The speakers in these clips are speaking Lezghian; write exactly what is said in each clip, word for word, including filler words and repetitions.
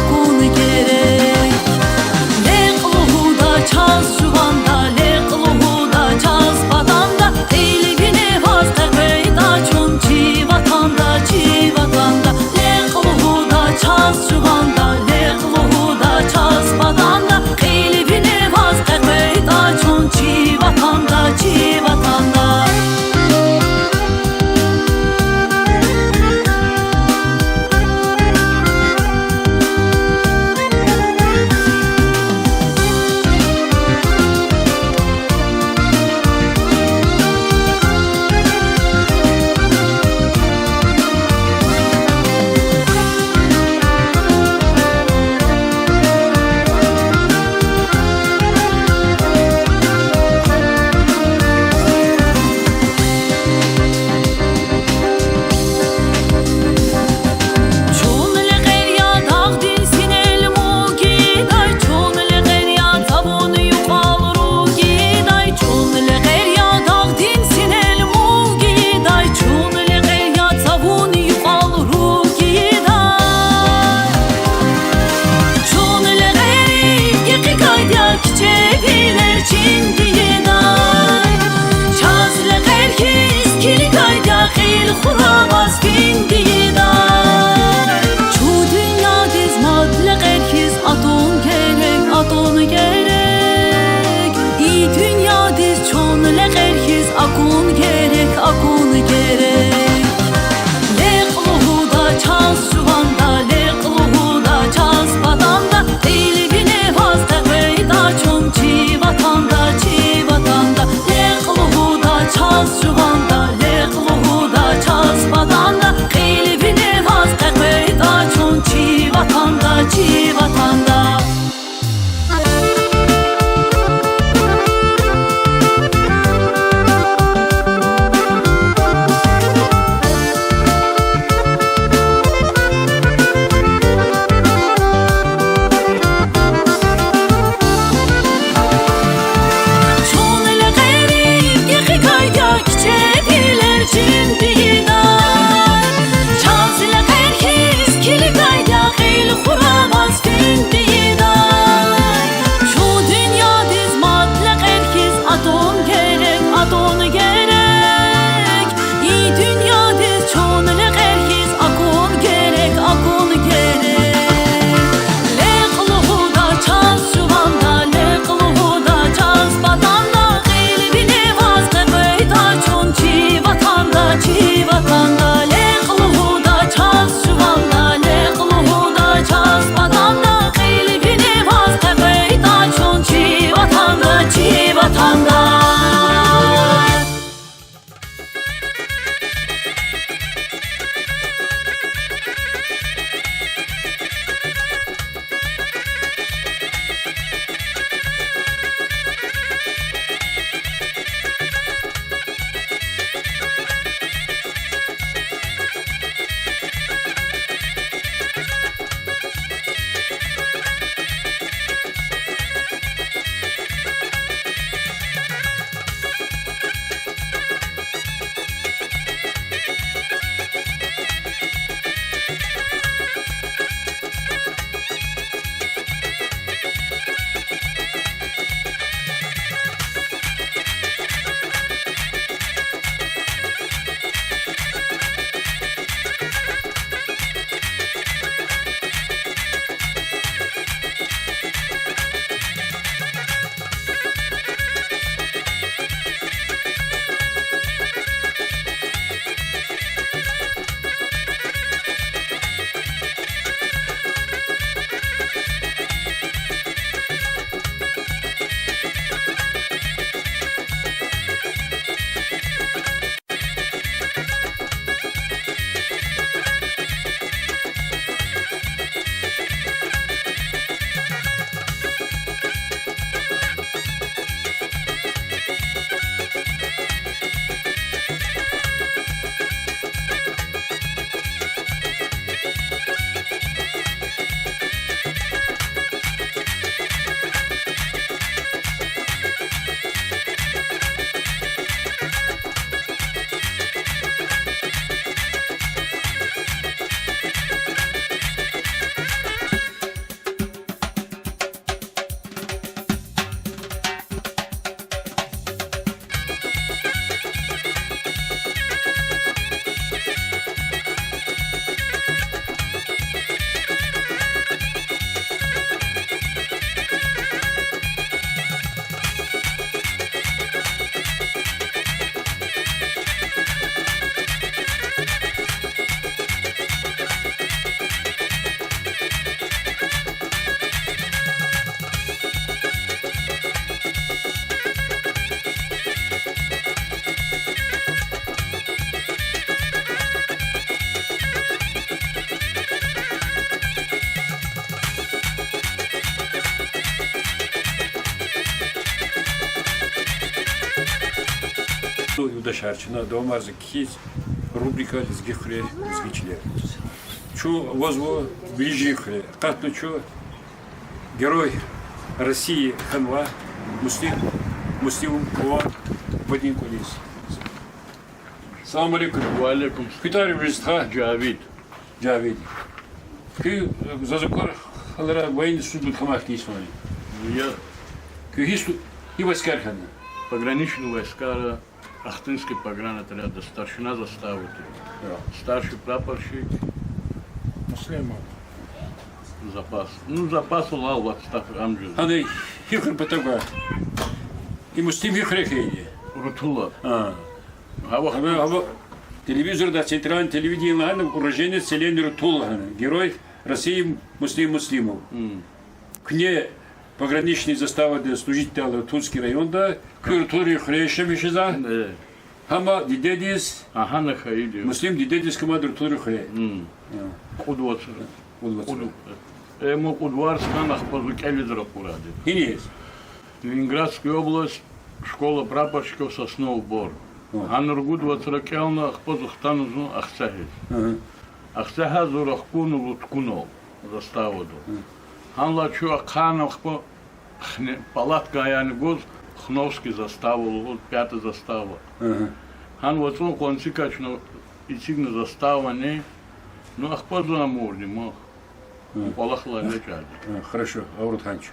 Кун герек. Лекь лугьуда чаз жуванда, лекь лугьуда чаз патанда, кьил вине ваз къекъвейтӀа чун чи ватанда, чи ватанда. Лекь лугьуда чаз жуванда, лекь лугьуда чаз патанда, кьил вине ваз къекъвейтӀа чун чи ватанда, чи ватанда. Юлдашар, чна давамарзава кхьиз рубрика Лезги хуьре, лезги чилер. Чун авазва Билиждин хуьре. Акъатна чун Герой России хьанвай Муслим, Муслим Ван Бадин кӀвализ. Салам алейкум. Ва алейкум. Куь тӀвар вуч я, стха? Жавид. Жавид. Куьн, э, заз аквар, гьалара военный служба тамам хьтинди я. Я. Куьн гьи слу-, гьи войскара хьана? Пограничный войскара, Ахтынский погранотрядда старшина застава тир. Я. Старший прапорщик. Муслимов. Запас. Ну, запас лал ватстаф амжиз. Гьана гьи хуьр патав гва? И Муслим гьи хуьре хьайиди? Рутула. А. Гьава, гьава, гьава телевизорда, центральный телевидение лагьана, уроженец селения Рутула лагьана. Герой России Муслим Муслимов. М. Куьне пограничный заставада служить авурла Рутульский районда, куьн Рутулрин хуьре яшамиш жезва. Э. Гьама дидедиз, Агьана хьайиди. Муслим дидедиз кумаз Рутулрин хуьре. М. А. Кьуд вацра. Кьуд вацра. Кьуд. Э, ма кьуд варз хьана, ахпа зун кӀелиз ракъурайди. Гьиниз? Ленинградская область, школа прапорщиков Сосновый Бор. О. Гьана ругуд вацра кӀелна, ахпа зун хтана зун Ахцегьиз. Ага. Ахцегьай зун рахкурна Луткунал заставада. Ага. Гьанлай чун ахъайна ахпа хне-, палатка яна гуз Хновский застава лугьуз, пятая застава. Ага. Гьана вацӀун къванцикай чна эцигна заставани, ну, ахпа зун амурди мах. Ага. КӀвалахлай нечӀайди. Ага, хорошо, авруд хьанч.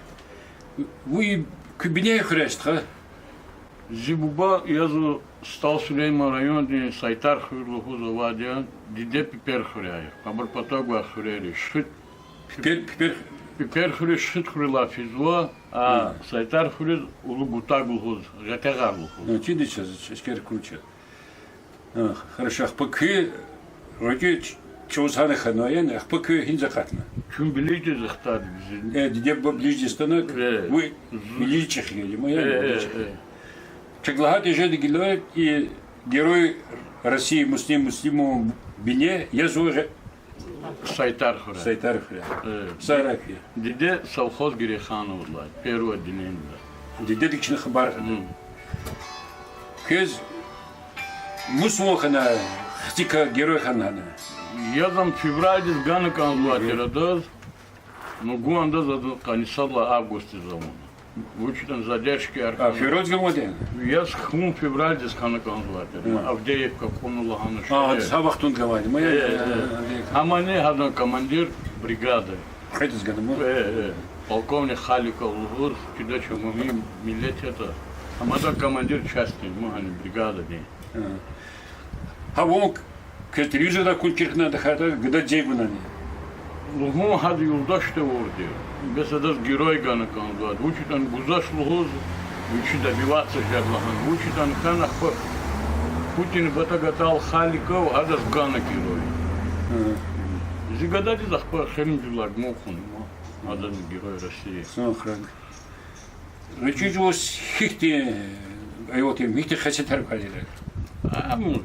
Вуй, куь бине гьи хуьре я, стха? Зи буба язва СтӀал Сулейман райондин Сайтар хуьр лугьуз авайди я, диде Пипер хуьряй я. Абур патав гвай хуьрер я. Шихид Пипер, Пипер. Пипер хуьруьз Шихид хуьрелай физва, а Сайтар хуьруьз Улу Гутаг лугьуз, Гъетягъар лугьуз. Чиди чаз, эскер курча. А, хорошо, ахпа куьн гъвечӀи ч-, чӀавуз гьана хьанва, яни, ахпа куьн гьиниз акъатна? Чун Билиждиз хтайди зи. Э, диде-буба Билиждиз хтана, э, вуй зу-, Билиждиз чӀехи гелима, яни, э, Билиждиз чӀехи. Чак лагьайтӀа жеди гила, и Герой России Муслим Муслимован бине язва гъе-, Сайтар хуьре. Сайтар хуьре. Э, Сайтар хуьре. Диде совхоз Герейхановдилай, первое отделениеда. Дидедик чна хабар. М. Квез мус ван хьана, хцика герой хьана гьана? Яз ам февральдиз гана кӀанзавай тир адаз. Ну, гун адаз ада къанни сад лагьай августдиз авуна. Вучтан задержкаяр хьана. А, февральдиз ганвайди? Яз хьун февральдиз хьана кӀанзавай тир. М. Авдеевка кьуна лагьана. А, шуьре. Са вахтунда ганвайди. Ма я, э, я, э, я, я. Гьамани гьадан командир бригады. Хъведиз гана ман. Э, э. Полковник Халиков лугьуз, чидач, мугьим миллет ятӀа. Гьамадан командир части, ман гьана бригададин. Ага. Гьа вун к-, квез телевизорда акун чир хьана тахьайтӀа, гада жегунани? Лугьун гьада юлдаш тавурди. Бес адаз герой гана кӀанзавайди. ВучитӀани гузвач лугьуз, вичи добиваться жеда лагьана. ВучитӀани хьана ахпа Путинан патав гатал Халиков адаз гана герой. Ага. Зи гададиз ахпа хилмжулаг мукьун ма. Адазни Герой России. Сан хран. Вичи жуваз гьихьтин, э, аялди, гьихьтин хесетар квайди я? А, ну,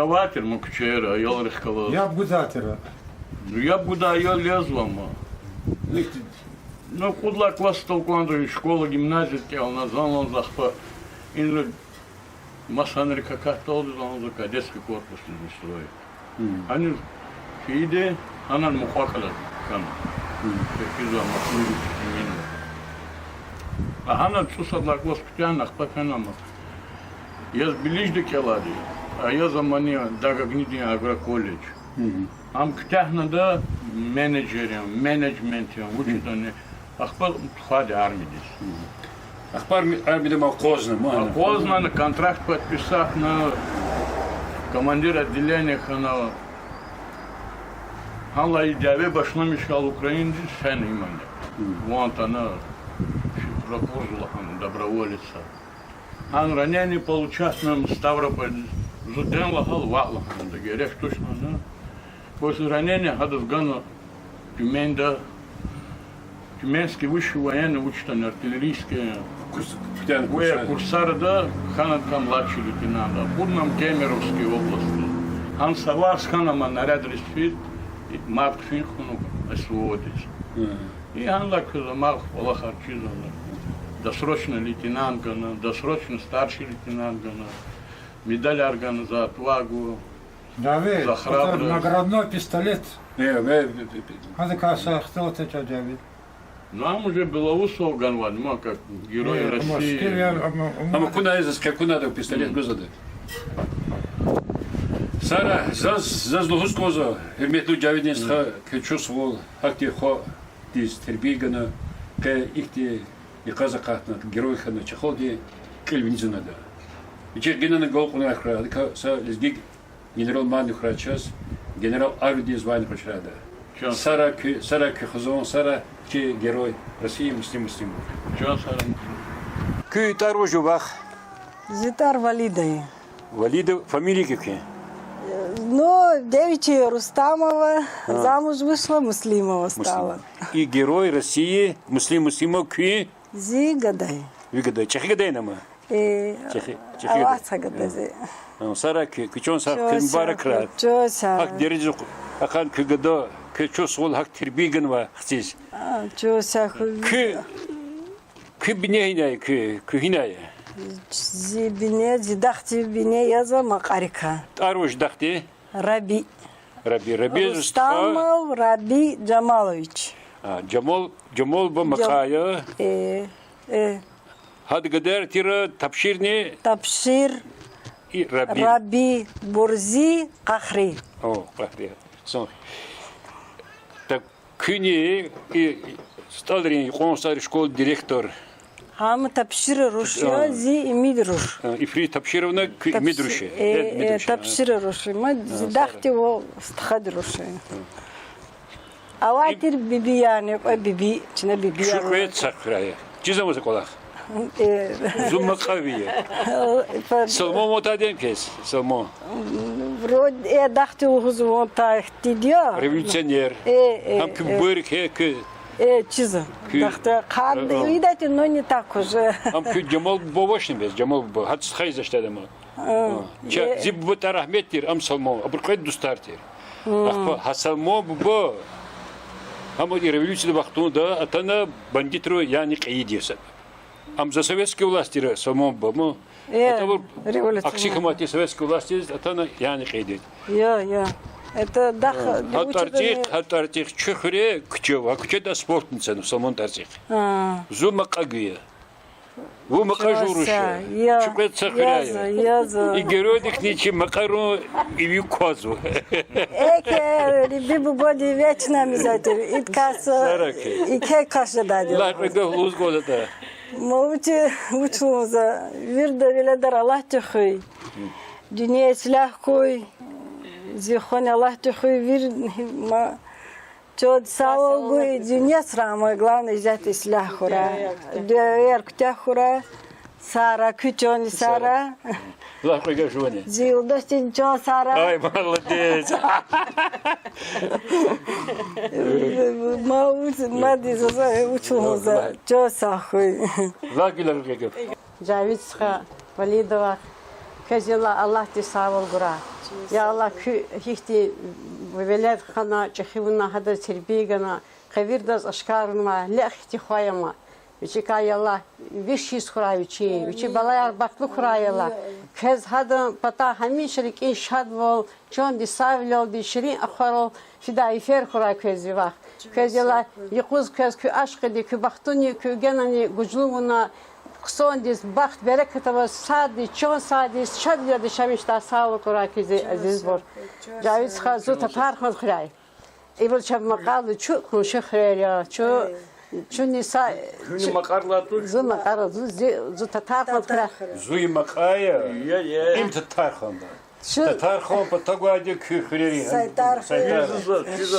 авай тир ма куьчейра, аялрихъ галаз. Яб гудай тир? Ну, яб гудай аял язва ма. Гьихьтин? Ну, кьуд лагьай классдал кӀанда, школа, гимназияда кӀелна, зун лугьузва ахпа. Инра масанрик акатдалди зун лугьузва кадетский корпусдиз устроить. Гьаниз фейиди, гьанани мукьва-кьиле хьана. Фикирзава, махмур именно. А гьана цӀусад лагьай класс куьтягьна, ахпа фена ма. Яз Билижда кӀелайди я, а яз амани Дагагнидин агроколледж. Ам куьтягьнада менеджерин, менеджментдин, вучтӀани. Ахпа тухвайди армиядиз. Ахпа арми-, армияда ма акъвазна, ма гьана. Акъвазна, контракт подписатна, командир отделения хьана. Гьанлай и дяве башламишайла Украинадиз фена имани. Ван атана, ракъурзава лагьана, доброволецар. Гьана ранение получатна Ставропольдиз, зун ден лагьайла ваъ лагьана, герек туш лагьана. После ранения гьадаз гана Тюменьда, Тюменский высший военный, вучтӀани артиллерийский курс-, курсарда хьана, там младший лейтенант, акъудна Кемеровский областдиз. Гьана са варз хьана ма нарядриз физ, марф фин хьунухь СВО-диз. И гьанлай квез амай кӀвалахар чизва. Досрочно лейтенант гана, досрочно старший лейтенант гана. Медалар гана за отвагу, за храбрость. Наградной пистолет. Э, э, э, э, э. Гьадакай са ихтилат эцигна Жавид. Ну, ам уже Белоусов ганвай, ну, как Герой России. Амма куьне заз куьне пистолет гузвайди. Сара, заз, заз лугьуз кӀанзава, гьуьрметлу Жавид стха, квез чухсагъул, гьахьтин хвадиз тербия гана, къе ихьтин йикъаз акъатна, герой хьана, чи халкьдин кьил виниз гана ада. Вичихъ генани галкӀунар хьурай, адакай са лезги генерал мадни хьурай чаз, генерал Авдиевдиз вайни къачурай ада. Чан. Сара куь, сара куь хизан, сара чи Герой России Муслим Муслимов. Чан сара. Куь тӀвар вуж я, вах? Зи тӀвар Валида я. Валида, фамилия гьикӀ я? Ну, девичье Рустамова, замуж вышла, Муслимова стала. Муслимова. И Герой России Муслим Муслимов куь? Зи гада я. Ви гада я. ЧӀехи гада яни ам? Э, чӀехи, чӀехи гада. Аватха гада зи. Э, сара куь, куь чан сагъ, куь мубаракрай. Чан сагъ. Гьахьтин дережадиз акъатна куь гада, квез чухсагъул, гьахьтин тербия ганвай хциз. А, чан сагъ. Куь, куь бине гьина я, куь, куь гьина я? Зи бине, зи дахдин бине язва Макьарикай. ТӀвар вуж дахдин? Раби. Раби, Раби зуста? Рустамов Раби Жамалович. А, Жамал, Жамал буба Макьар я? Э, э. Гьада гадаяр тир Тапширни? Тапшир. И Раби. Раби, Бурзи, Къахри. О, Къахри. Сон. Так, куьни и СтӀалрин, Къуьн СтӀалрин школдин директор. Гьам Тапшира руш я, зи имид руш. А, Ифрит Тапшировна, куь имид руш я. Э, э, Тапшира руш я. Ма зи дахдин ва стхадин руш я. Авай тир Бибияр, кьве Биби, чна Бибияр. Куь кьвед са хуьряй я. Чизва ам са кӀвалах? Э. Зун Макьар я. Салман ван тадин квез, Салман. Вроде, э, дахдин лугьуз ван тадин я. Революционер. Э, э. Гьам куь бубайрикай я, куь? Э, чизва. Куь? Дахдин хъан, э, э, видать, но не так уже. Гьам куь Жамал буба авачни бес, Жамал буба. Гьа стхайриз иштади ма. А, ча, э, зи буба тӀа рагьмет тир, ам Салман, абур кьвед дустар тир. Ахпа гьа Салман буба, гьам и революциядин вахтунда атана, бандитри яна кьейиди я са. Ам за советский властьдира Салман буба, ма. Э, атӀа абур революционер. Акси хьамайди советский властьдиз атана яна кьейиди. Я, я. Это дах-, гьа тӀварцӀихъ, гьа тӀварцӀихъ чуьхуьре куьче ава, куьчеда спортница я Салман тӀварцӀихъ. А. Зун Макьар я. Вун Макьар жув руш я. Чу кьвед са хуьряй я. Я за, я за. И геройдихъни чи Макьарун иви квазва. Экв, Раби бубади вечно мизатир. Идкас, сараки. Ике кас жедайди. Лагь, кьве гаф лугьуз кӀанзаватӀа. Ма вучи, вуч лугьун за. Вирида веледар Аллагьди хуьй. Дуьнья ислягь хьуй. Зи хвани Аллагьди хуьй. Вир ма Чан сагъ хьуй, дуьнья срама, главное, исятда ислягь хьурай. Дуьаяр куьтягь хьурай. Сара, куь чан сара. Лагь кьве гаф жувани. Зи юлдашдин чан сара. Ай, молодец. Ма вуч, ма дизаза, вуч лугьуза. Чан сагъ хьуй. Лагь, лагь кьве гаф. Жавид стха, Валидова, квез я Аллагьди сагъвал гурай. Я Аллагь, куь гьихьтин велед хьана, чӀехи авуна, гьадаз тербия гана, къе виридаз ашкарнавай, лекь хьтин хва я ам. Вичикай, я Аллагь, виш йис хьурай вичин, вичин балаяр бахтлу хьурай, я Аллагь. Квез гьадан патай гьамиша рикӀин шадвал, чандин сагъвилелди, ширин ахварал фидай йифер хьурай квез, я вах. Квез, я Аллагь, юкъуз квез куь ашкъиди, куь бахтуни, куь генани гужлу авуна, хъсандиз бахт, берекат аваз, садиз, чан садиз, шадвилелди яшамиш жедай сагъвал хьурай квез, азизбур. Жавид стха, зун Татарханд хуьряй. Ибур чан Макьарди, чун къунши хуьрер я, чун, чун ниса. Куьн Макьар я, зун, зи, зун Татарханд хуьряй. Зун Макьар я, им Татарханда. Татархан патав гвайди куь хуьрери. Сайтар. Сайтар.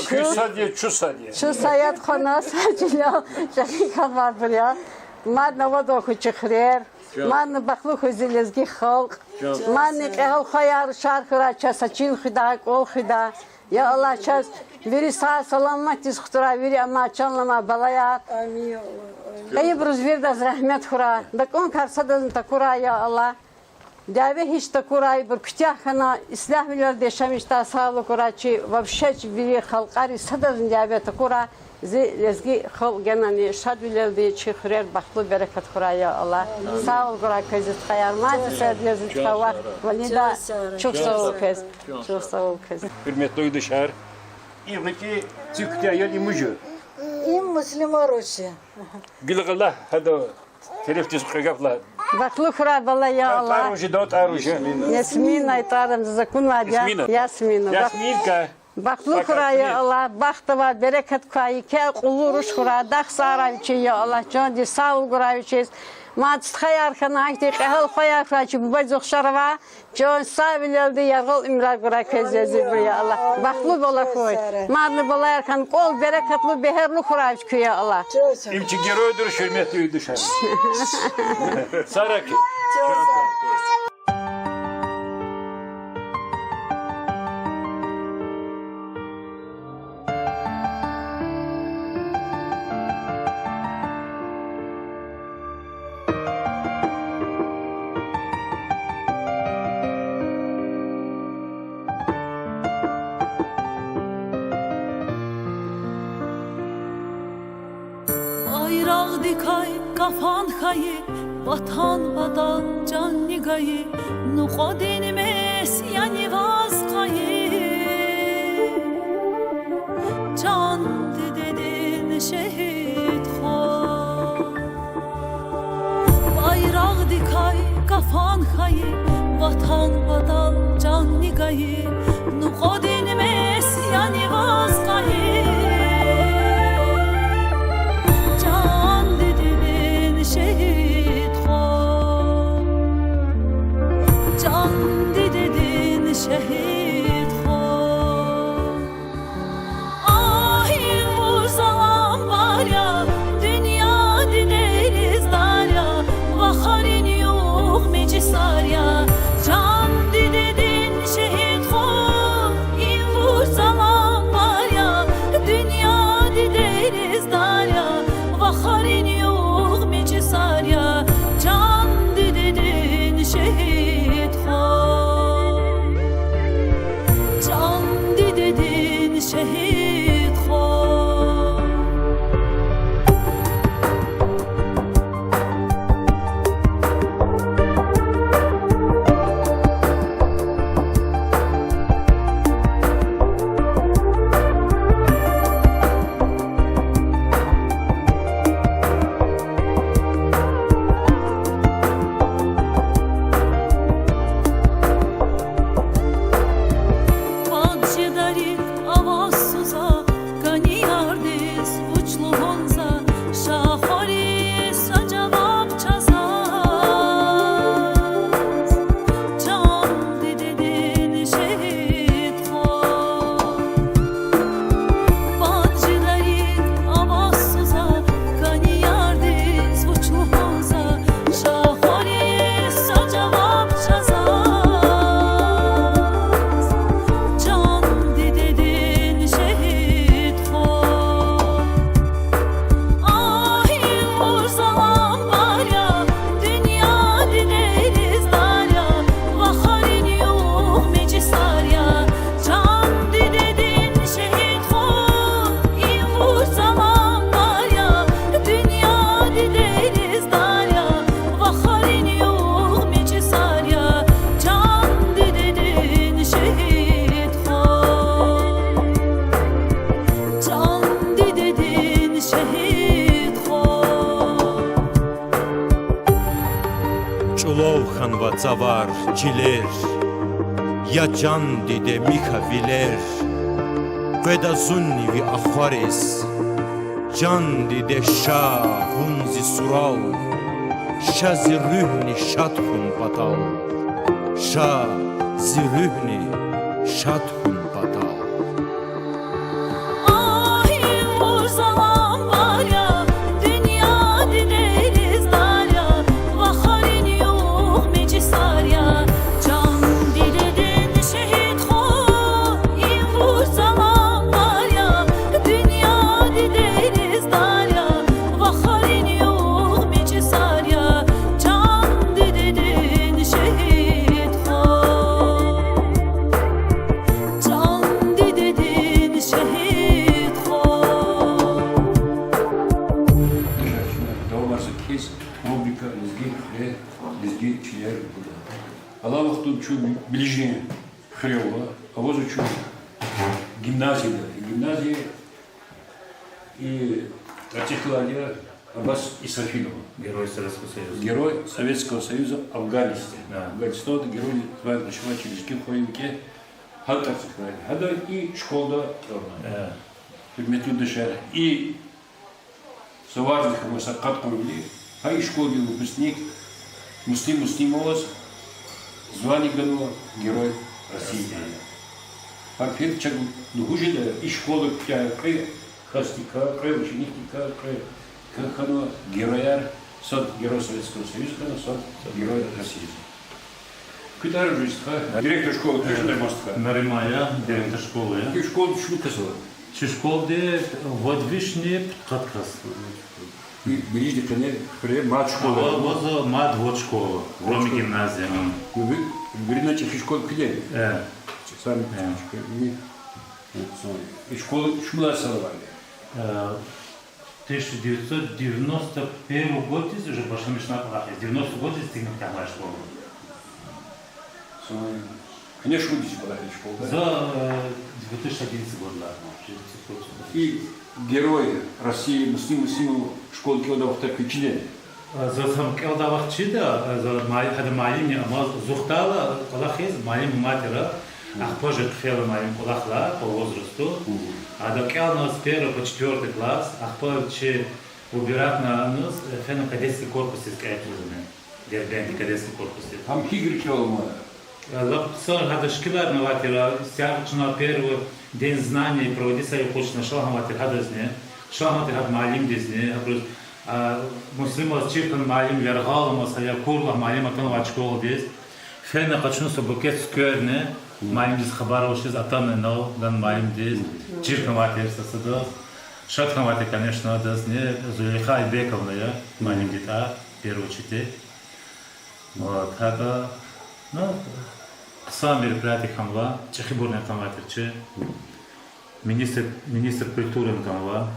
Куь сад я, чун сад я. Чун сад я, хвана сад я, чӀехи калмайбур я. Мадни авадан хьуй чи хуьрер. Мадни бахтлу хьуй зи лезги халкь. Мадни кьегьал хваяр, рушар хьурай, чаз са чин хуьдай, кӀвал хуьдай. Я Аллагь, чаз вири сагъ-саламатдиз хтурай, вири амай чан аламай балаяр. Амин, я Аллагь, амин. Къайибуруз виридаз рагьмет хьурай. ДакӀан кар садазни такурай, я Аллагь. Дяве гьич такурай, ибур куьтягь хьана, ислягьвилелди яшамиш жедай, сагълугърай чи, вообще чи вири халкьариз садазни дяве такурай, зи лезги халкь генани шадвилелди чи хуьрер бахтлу берекат хьурай, я Аллагь. Сагълугърай квез, зи стхаяр, мад сеферда я зи стха вах Валида. Чухсагъул квез. Чухсагъул квез. Гьуьрметлу юлдашар, и гъвечӀи цуьк куьтягь ял им вуж я? Им Муслимар вуч я. Гила гъала гьада терефдиз кьве гаф лагь. Бахтлу хьурай, бала, я Аллагь. Ясмина, и тӀвар заз акунвайди я. Ясмина. Ясминка. Бахтлу хьурай, я Аллагь, бахт авай, берекат квай, еке кьулу руш хьурай, дахсарай вичиз, я Аллагь, чандин сагълугърай вичиз. Мад стхаяр хьана, гьахьтин кьегьал хваяр хьурай чи бубадиз ухшар авай, чан сагъвилелди яргъал уьмуьрар гурай квез, заз ибур, я Аллагь. Бахтлу бала хьуй. Мадни балаяр хьана кӀвал берекатлу, бегьерлу хьурай вич куьн, я Аллагь. Им чи геройдар, гьуьрметлу юлдашар. Сараки. Байракьдикай кафан хьайи, Ватан патал чанни гайи, нукьвадин месяни ваз къайи, чан дидедин шегьид хва. Байракьдикай кафан хьайи, Ватан патал чанни гайи, нукьвадин месяни ваз къайи, чан дидедин шегьид хва, чан дидедин шегьид хва. Агь, им вуж заланбар я, дуьнья дидейриз дар я, вахарин югъ-мичӀисар я, чан дидедин шегьид хва. Им вуж заланбар я, дуьнья дидейриз дар я, вахарин югъ-мичӀисар я, чан дидедин шегьид хва. Чан дидедин шегьид хва. Пад жеда рикӀ авазсуз за, кӀани ярдиз вуч лугьун за, ша хвариз са жаваб чаз заз, чан дидедин шегьид хва. Пад жеда рикӀ авазсуз за, кӀани ярдиз вуч лугьун за, ша хвариз са жаваб чаз заз, чан дидедин шегьид хва. Агь, им вуж заланбар я, дуьнья дидейриз дар я, вахарин югъ-мичӀисар я, чан дидедин шегьид хва. Им вуж заланбар я, дуьнья дидейриз дар я, вахарин югъ-мичӀисар я, чан дидедин шегьид хва. Чан дидедин шегьид хва. ЧӀулав хьанва цавар, чилер, я чан диде, михьа вилер, къведа зунни ви ахвариз, чан диде, ша вун зи сурал, ша зи руьгьни шад хьун патал, ша зи руьгьни шад хьун патал. Агь, им вуж заланбар я, дуьнья дидейриз дар я, вахарин югъ-мичӀисар я, чан дидедин шегьид хва. Им вуж заланбар я, дуьнья дидейриз дар я, вахарин югъ-мичӀисар я, чан дидедин шегьид Ближний хуьрел ава, авазва чун гимназияда. Гимназия и тӀварцӀихъ галайди я Аббас Исрафилов. Герой Советского Союза. Герой Советского Союза Афганистана. Да. Афганистанда герой звание получил через ким хвейи викӀегь, гьа тӀварцӀихъ галайди. Гьада и школада кӀелна. Э. Гьуьрметлу дишегьли, и са варз хьанвай са къад къванвили, гьа и школадин выпускник Муслим Муслимоваз звание ганва Герой России. Гьа квез чак лугьуз жеда, и школадин куьтягь кьве касдикай, кьве ученикдикай, кьве к-, хьанва герояр, сад Герой Советского Союза хьана, сад Герой России. Куьтягь руш, стха, директор школы куьн я, Нариман стха? Нариман я, директор школы я. Куь школада чун кас ава? Чи школада вад вишни пудкъад кас. И Билижди къене хуьре мад школа. Ва-, ваз мад вад школа, кроме гимназии, м. Ну, ви-, виридалай чӀехи школа куьде? Э. Сам Э. чӀехи школа. И школа чун лагьай йисалай авайди? Э, тысяча девятьсот девяносто первый годдиз уже башламишна кӀвалахиз, девяностый годдиз тегна куьтягьнавай школа. Конечно, шумуд йис кӀвалахиз школада. За, э, две тысячи одиннадцатый годда. И Герой России Муслим Муслимов школада кӀелдай вахтара куьн чида? Э, за гьам кӀелдай вахт чида, э, за муа-, гьада муаллимни амаз, зун хтайла кӀвалахиз, муаллим мад тир, ахпа жи хъфейла муаллим кӀвалахда по возрасту. Гьада кӀелна с первого по четвёртый класс, ахпа чи убиратна аназ, э, фена кадетский корпусдиз кӀелна зунни. Дербентдин кадетский корпусдиз. Гьам гьикӀ кӀелна? Э, лап хъсан гьада шикиларни авай тир, исятда чна первый день знаний проводиться я къачуна, ша гьамай тир гьадазни, ша гьамай тир гьада муаллимдизни, абуруз, а, Муслимаз чир хьана муаллим яргъал амаз, гьа я курла муаллим атанвай школадиз. Фена къачуна са букет цуькверни, муаллимдиз хабар авачиз, атана инал, гана муаллимдиз, чир хьанвай тир са-садаз. Шад хьанвай тир, конечно, адазни, Зулейха Айбековна я, муаллимдин тӀвар, первый учитель. Вот, гьакӀа, ну, хъсан мероприятие хьанва, чӀехибурни атанвай тир чи. Министр, министр культурани атанва.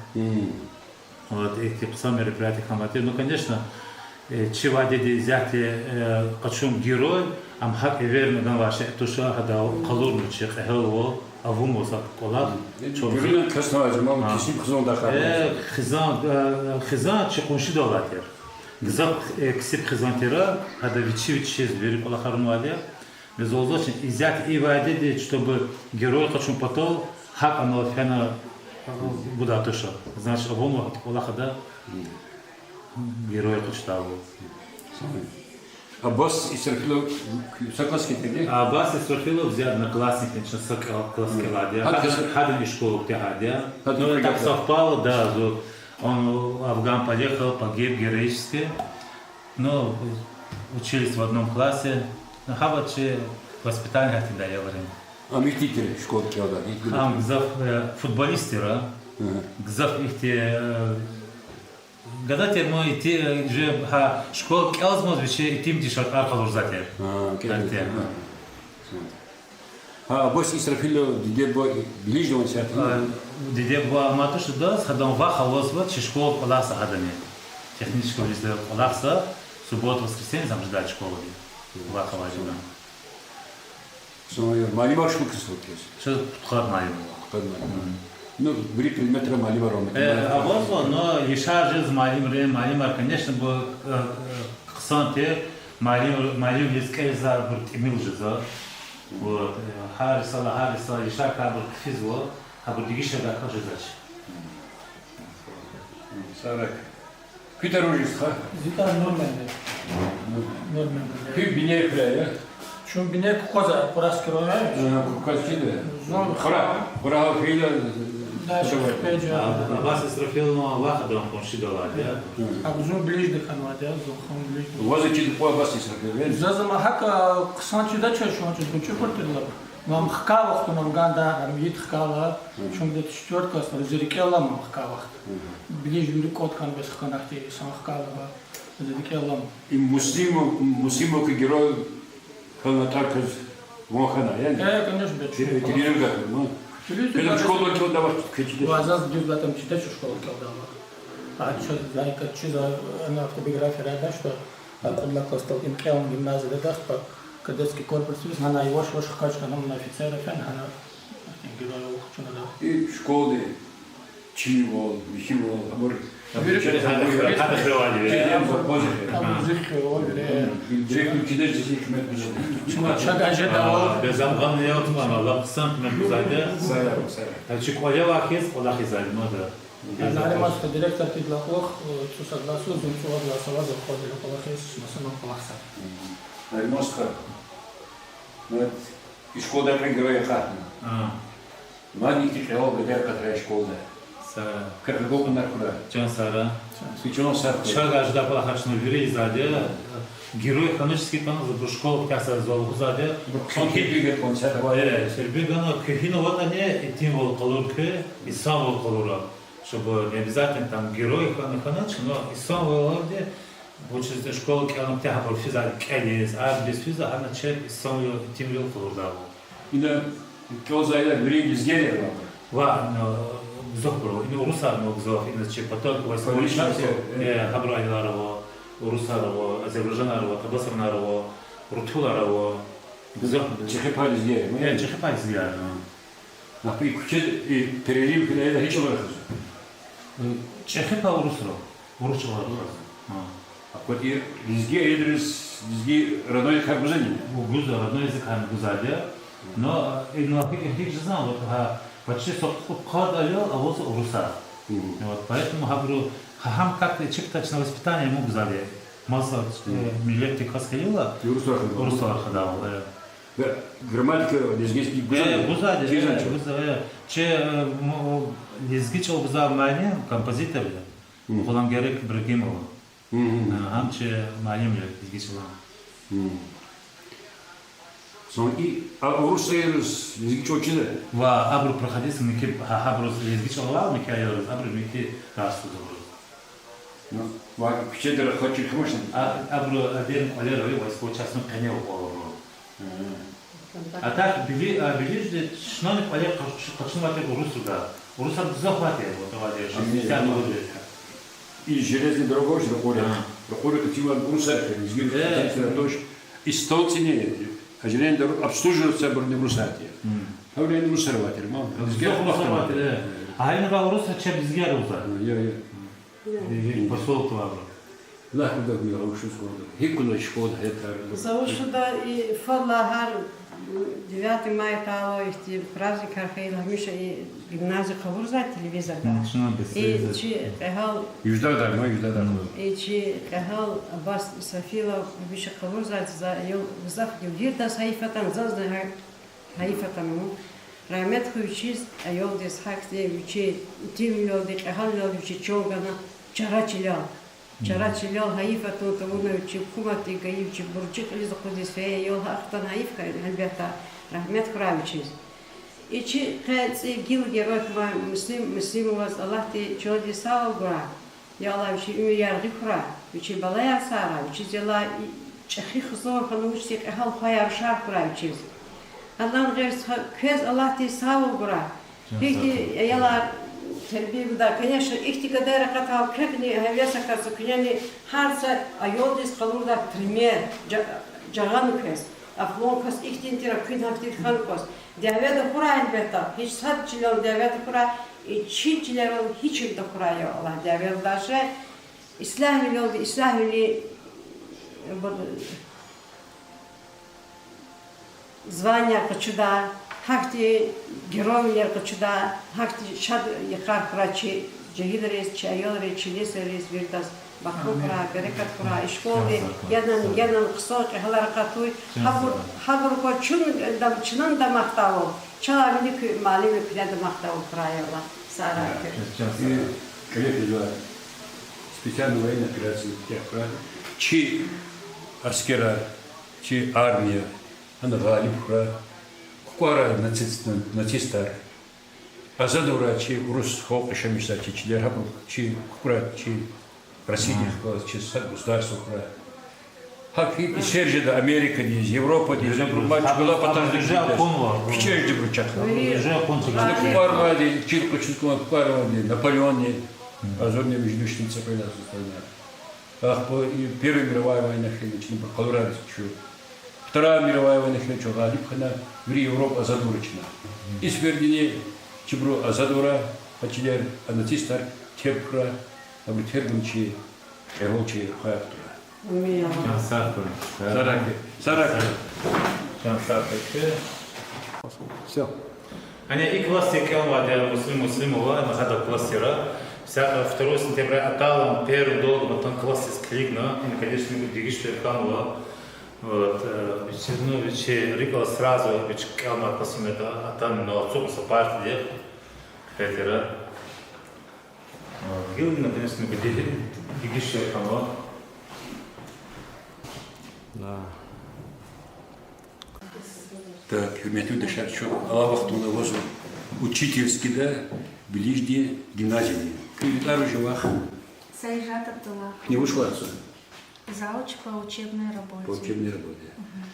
Вот, ихьтин хъсан мероприятие хьанвай тир. Ну, конечно, э, чи вадиди исятда, э, къачун герой, ам гьакӀ эверна ганвай шей туш, гьада къалурна чи кьегьалвал, авунва са кӀвалах. Чун геройрин касни авай заман, кесиб хизандакар. Э, хизан, э, хизан чи къуншидал алай тир. Гзаф, э, кесиб хизан тир, гьада вичи-вичиз вири кӀвалахар авунвайди я. Бес лугьузвач, исятда и вадиди, чтобы герой къачун патал, гьакӀ анал фена гудай туш. Значит, авунва гьа кӀвалахда герой къачудайвал. Аббас Исрафилов са класс кӀелайди я? Аббас Исрафилов зи одноклассник я, чна са кла-, класс кӀелайди я. Гьадан, гьадан и школа куьтягьайди я. Ну, так совпало, да, зун, он в Афган поехал, погиб героически. Ну, учились в одном классе. Ну, гьабур чи воспитание гьатда аялрин. Ам ихьтин тир школа кӀелдай, ихьтин. Ам гзаф, э, футболист тир, а? Гзаф ихьтин, э, гада тир, ма ити, э, же, гьа, школа кӀелзамаз вичи итимдин шартӀар къалурзавай тир. А, кӀелзавай тир. Гьа. Гьа, Аббас Исрафилов диде-буба Билижда авани исятда? А, диде-буба амай туш адаз, гьадан вах авазва, чи школада кӀвалахзава гьадани. Технический лицейда кӀвалахзава, суббота, воскресенье ам жедай школади. Вах авай жеда. Муаллимар шумуд кас ава квез? Чаз пудкъад муаллим ава. Пудкъад муаллим. Ну, вири предметра муаллимар ава, э, математика. Авазва, но яшар жез муаллимри, муаллимар, конечно, бу, э, э, хъсан тир, муаллим, муаллимриз кӀелзавайбур тӀимил жезва. Вот, э, гьар йисалай, гьар йисалай яшар квайбур хъфизва, гьабур дегишардай кас жезвач. Сарак. Куьтягь руш, стха? Зи тӀвар Нурмед я. Нурмед. Куь бине хуьряй я? Чун бине Кукъваз я, Курахский район я. Э, Кукъваз чида? Зун Кура-, Курагьал фейила. Да, Кура-, шехпе жа. А, Аббас Исрафилован вах адан къуншидал алайди я. Абу зун Билижда хьанвайди я, зун хьун Билижда. Ваз чида кьван Аббас Исрафилов я? Заз ама гьакӀ, а, хъсан чидач, чун чун чукуртирла. Мам хкай вахтунда ам ганда, ам йит хкайла, чун где-то четвёртый класс, зи рикӀел алама ам хкай вахт. Билиж вири кӀватӀ хьана бес хкана ахьтин, сан хкайла, зи рикӀел алама. И Муслимов, Муслимовка герой хьана тӀвар квез ван хьана, яни? Э, конечно, бес. Те-, телевизор гатна, ну. Телевизор гатна. Школадал кӀелдай вахт квез чидач? Ва заз дуьз лагьайтӀа, ам чидач школадал кӀелдай вахт. А, чаз, зайка, чиз, а, ана автобиографияда, что, а, кьуд лагьай классдал им кӀелна гимназияда, дахпа, Кадетский корпусдиз гьана яваш-яваш хкаж хьана ман офицер хьана, геройвал хчуна. И школада чимивал, михьивал, абур Вири абур жи хвейвал вири. Чидай жи хкмет гузва. Чагажа давал. Безамгъан я отман, Аллагь хъсан хкмет гузайди. Сая, сая. Чи кӀвале вахиз, кӀвалахиз али мада. Нариман стха, директор тидалай кьулухъ, э, цӀусад лагьай йисуз зун цӀувад лагьай йисуз аваз акъвазда кӀвалахиз, масанал кӀвалахзава. Нариман стха. Ну, и школада кьве герой акъатна. А. Мад ихьтин кьегьал бедер акъатрай школада. Са. Квехъ агалкьунар хьурай. Чан сагърай. Чан сагърай. Чагажа давал хьана чна вири ийизвайди. Герой хьанач хьи кӀанзава, абур школа кутягьзавайди лугьузвайди. Абур хъсан тербия гана кӀанзавайди. Э, тербия гана, куьгьна аватӀани, итимвал къалур куь, инсанвал къалура. Чтобы не обязательно там герой хьана, хьанач, но инсанвалди, вучиз школа кӀелун куьтягь абур физвайди кӀелиз, армиядиз физвай, гьана чеб инсанвал, итимвал къалурдайвал. Ина кӀелзавайла вири лезгияр я? Ва, ну, гзафбур, ина урусар, ну, гзаф, ина чи поток войсковой части, э, гьабурун аялар ава, урусар ава, азербайжанар ава, къабасранар ава, рутулар ава, гзаф. ЧӀехи пай лезгияр я? Э, чӀехи пай лезгияр я. Ахпа и куьче, и перерыв хьайила гьи чӀалал рахазва? Э, чӀехи пай урусрал, урус чӀалал рахазва. Гьа. Ахпа и лезги аялриз, лезги родной языкар гузвани? Гу-, гузва, родной языкар гузвайди я. Но, э, ну, гьи-, гьикӀ жезва, вот, гьа, почти са кьудкъад аял авазва урусар. Мгм. Вот, поэтому гьабуру гьа-, гьам как-то чеб точно воспитание ему гузвайди. Маса, э, миллетдин кас хьайила, урусар хадайвал, э. Грамматика лезгийский гузвани? Э, гузвайди, э, гузвай, э. Чи, э, м-, лезги чӀал гузвай муаллим, композитор я. Мгм. Гъуламгерек Ибрагьимова. Мгм. Э, гьам чи муаллим я лезги чӀалан. Мгм. Сон и, а урус аялриз лезги чӀал чида? Ва абуру проходиться муькуь, гьа, гьабуруз лезги чӀал ава муькуь аялриз, абуру муькуь дарс гузва абуруз. Ну, ва куьчедра хъвачир хьамашна? А, абуру отдельный кӀвалер ава, войсковой частьдин къене кӀвалер ава. Мгм. А так, били-, а, билижди чнани кӀвале къач-, къачунвайтир урусрал. Урусар гзаф авайтир, вот, авайтир, шестьдесят лет. И железная дорога, ракъури. А. Ракъури катила урусар, лезгийри, э, катила тож. И стол цӀини, а железная дорога обслуживается абурни урусар тир. Мгм. Гьавиляй урусар авайтир, ман. Гзаф урусар авайтир, э. Гьа ина урусар чеб лезгияр лугьузва. Я, я. И, и посёлкда ава. Лагь, куьда гьи школа, гьикӀ куьна школа гьетар? За вуч лугьуда, и фадлай гьар девятое мая тӀал ихьтин праздникар хьайила, гьамиша и гимназия къалурзавай телевизорда. Мгм, шуна бес, и телевизор. Чи кьегьал, юждадар, ма юждадар. Мгм. И чи кьегьал Аббас Исрафилов гьамиша къалурзавай, за аял гзаф вирдаз гьайиф атана, заз гьа-, гьайиф атана. Рагьмет хьуй вичиз, аялдиз, гьахьтин вичи итимвилелди, кьегьалвилелди вичи чан гана, чара чилел. Чара чилел гьайиф атун тавуна вичи, гьукуматди гайи вичи буржи кьилиз акъудиз фейи аял гьахьтин гьайиф хьана, гьелбетда, рагьмет хьурай вичиз. И чи къе цӀийи гила герой хьанвай Муслим Муслимоваз Аллагьди чандин сагъвал гурай. Я Аллагь, вичин уьмуьр яргъи хьурай, вичин балаяр сагърай, вичиз, я Аллагь, и чӀехи хизан хьана вучтин кьегьал хваяр, рушар хьурай вичиз. Гьадан гъейри са-, квез Аллагьди сагъвал гурай. Ихьтин аялар тербия гуда, конечно, ихьтин гадаяр акъатайла квехъни гьевес акатзава, куьнени гьар са аялдиз къалурдай пример, жа-, жагъана квез. Ахлан кас ихьтин тир, куьн гьахьтин хьана кваз. Дяведа хьурай, гьелбетда, гьич сад чилел дяведа хьурай, и чи чилерал гьич чилда хьурай, я Аллагь, дяведа даже. Ислягьвилелди ислягьвилин, э, звание къачуда, гьахьтин геройвилер къачуда, гьахьтин шад йикъар хьурай чи жегьилриз, чи аялриз, чи несилриз, вирдаз бахтлу хьурай, берекат хьурай. И школада янани, янани хъсан кьегьалар акъатуй. Гьабур, гьабур квай чун дам-, чнан дамахдайвал, чалай вилик муаллимри куьне дамахдайвал хьурай, я Аллагь, сагърай квез. И кьиле физвай специальная военная операция тек хьурай. Чи аскерар, чи армия, гьана гъалиб хьурай. КукӀварай нацист-, нацистар. Азад авурай чи урус халкь яшамиш жезвай чи чилер, гьабур чи кукӀварай чи Россиядиз галаз чи са государство хьурай. ГьакӀ и сер жеда Америкадиз, Европадиз, абуру мад чӀугуна патарда кичӀе жедибуру чахъ. КукӀварвайди, чил къачуз кӀан кукӀварвайди, Наполеонни, азурни междуштни цӀикьвед йисуз война. Ахпа и Первая мировая война хьайила чна къалурай чун. Вторая мировая война хьана, чун гъалиб хьана, вири Европа азад авуна чна. И сефердани чибуру азад авура, гьа чилер, а нацистар терг хьура, абуру тергун чи, кьегьал чи рухваяр кутуна. Чан сагъ хьуй. Сарак, сарак. Чан сагъ хьуй. Всё. Гьана и классдиз кӀелнавайди Муслим Муслимова, гьада классдиз. Са второго сентября атайла, первый долгматан классдиз килигна, им, конечно, дегиш хьанва. Вот, э, вичи, ну, вичи рикӀел сразу вич кӀелнавай классмет атана, ну, ацукьна са партадихъ, петера. Гила, конечно, дегиш хьанва. Так, гьуьрметлу юлдашар, чун алай вахтунда ваз учительскийда, Билижди гимназияда. Куь тӀвар вуж я вахъ? Саижат Абдуллаевна. Куьне вуч варцу? Завуч по учебной работе. По учебной работе. Мгм.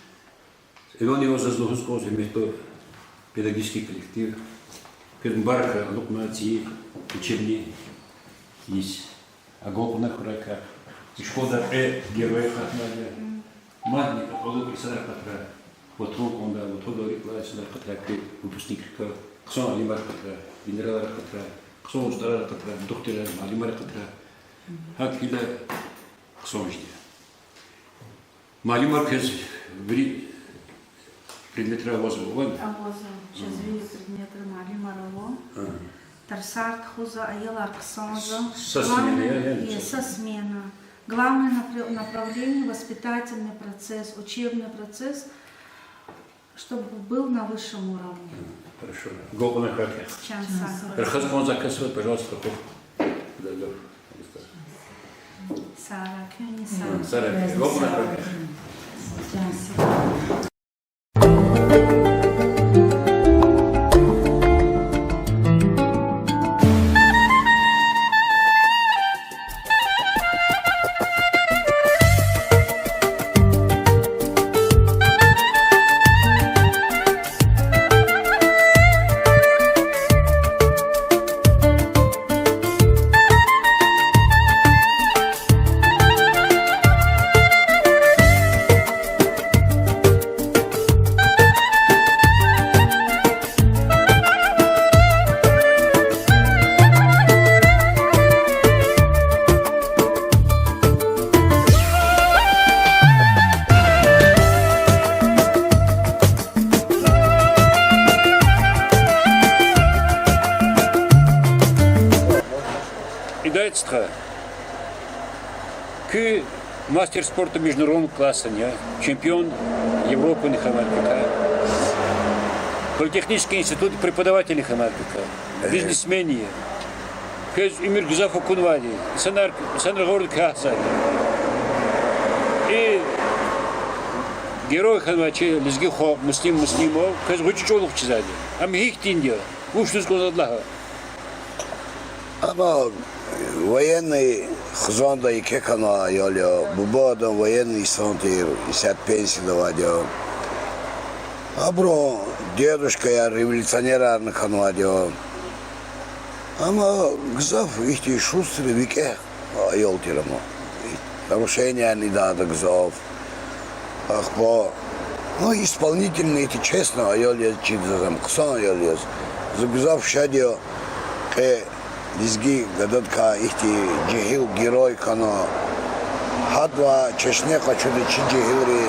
Эвелни ваз заз лугьуз кӀанзава, гьуьрметлу педагогический коллектив. Квез мубарак алукьна ци учебный йис. Агалкьунар хьурай квехъ. И школадай кьве герой акъатнавайди я. Мадни акьуллу инсанар акъатрай. Ватан кьвандай, ватандал рикӀ алай инсанар акъатрай квехъ, выпускникрикай. Хъсан алимар акъатрай, генералар акъатрай, хъсан устӀарар акъатрай, духтурар, муаллимар акъатрай. ГьакӀ хьайила хъсан жеди. Муаллимар квез вири предметрай авазва, авани? Авазва. Чаз вири предметрай муаллимар ава. Тарсар тухузва, аялар хъсанзава. Са смена я, яни? Са смена. Главное напр-, направление, воспитательный процесс, учебный процесс, чтобы был на высшем уровне. Хорошо. Агалкьунар хьурай квехъ. Чан сагъ хьуй. Рахаз кӀанзавай кас ава, пожалуйста, хьухь. Сара, куьн са. Сара, агалкьунар хьурай квехъ. Чан сагъ хьуй. Идай стха. Куьн мастер спорта международного класса я, чемпион Европы хьанвай квекай. Политехнический институтда преподаватель хьанвай квекай. Бизнесмен я. Квез уьмуьр гзаф акунвайди, инсанар, инсанрин гъавурда квахьзавайди. И герой хьанвай чи лезги халкь Муслим Муслимов квез гъвечӀи чӀавалух чизвайди. Ам гьихьтинди я? Вуч лугьуз кӀанзаватӀа лагь. Ам военный хизанда еке хьанвай аял я, буба адан военный инсан тир, исятда пенсияда авайди я. Абурун дедушкаяр революционерарни хьанвайди я. Амма гзаф ихьтин шустрый, викӀегь аял тир ам. Нарушениярни ийидай ада гзаф. Ахпа, ну, исполнительный, ихьтин честный аял яз чида заз ам, хъсан аял яз. Зун гзаф шад я, къе лезги гададикай ихьтин жегьил герой хьана. Гьадавай чешне къачуда чи жегьилри.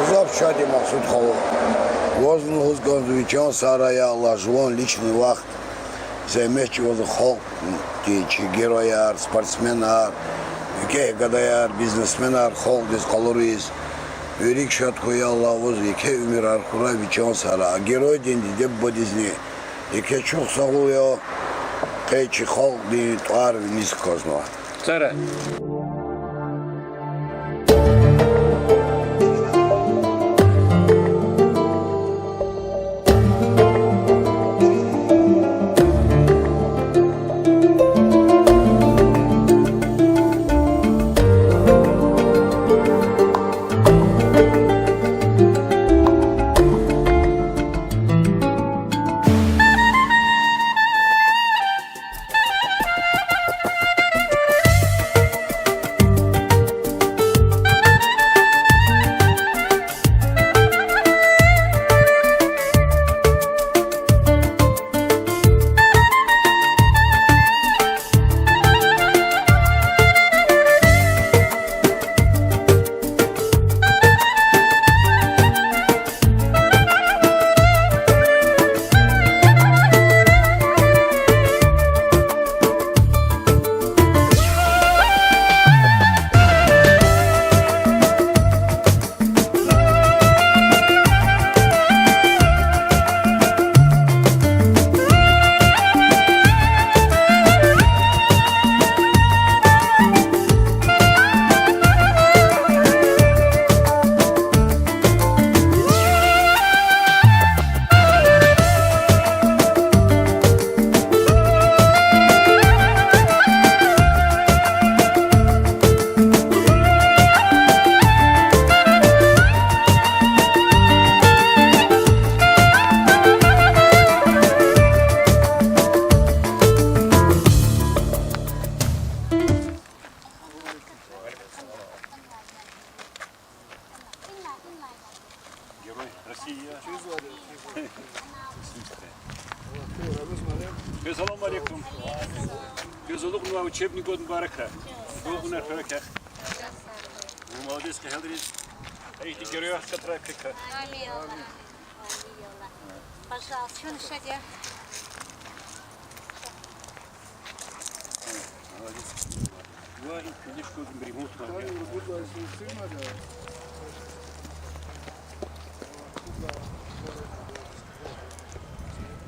Гзаф шад я, Махсуд халу. Ваз лугьуз кӀанзава, ви чан сагърай, Аллагь, жуван личный вахт зегьмет чӀугвазва халкьдин, чи геройар, спортсменар, викӀегь гадаяр, бизнесменар халкьдиз къалуриз. Вирик шад хьуй, Аллагь ваз еке уьмуьрар хьурай, ви чан сагърай. А геройдин диде-бубадизни еке чухсагъул я, къе чи халкьдин тӀвар виниз кказнава. Сара. Алейкум. Гзаф алукьнава, учебный год мубарак хьурай. Гугъуна хьурай квехъ. Молодец, кхьелриз. Эй, ты герой, катра кека. Амин. Пожалуйста, чун шаде. Молодец. Ва и книжку ремонт надо.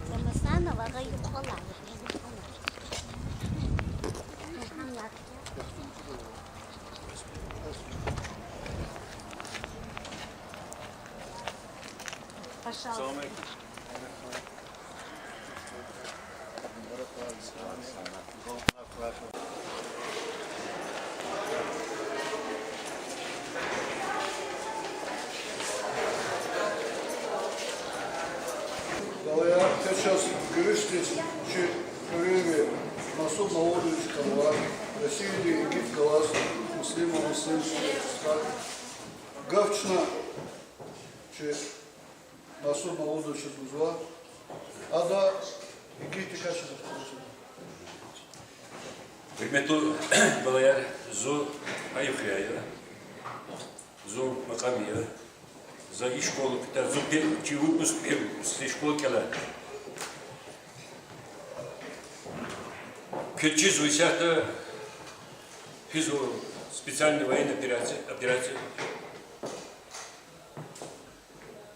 Замасанова гъайи къвалай. Пожалуйста. Балаяр, квез чаз гуьруьшдиз чи хуьруьнви Масуб Мавлудович Калвар, Россиядин игит галаз, Муслима Муслим стха. Гаф чна чи Масуб Мавлудовичаз гузва. Ада игитдикай чаз ахтарзава. Гьуьрметлу балаяр, зун Айхуяр я, зун Макьам я, за и школа куьтягьай, зун пе-, чи выпуск, первый выпуск, и школа кӀелай. Квез чизва исятда физва специальный военный операция, операция.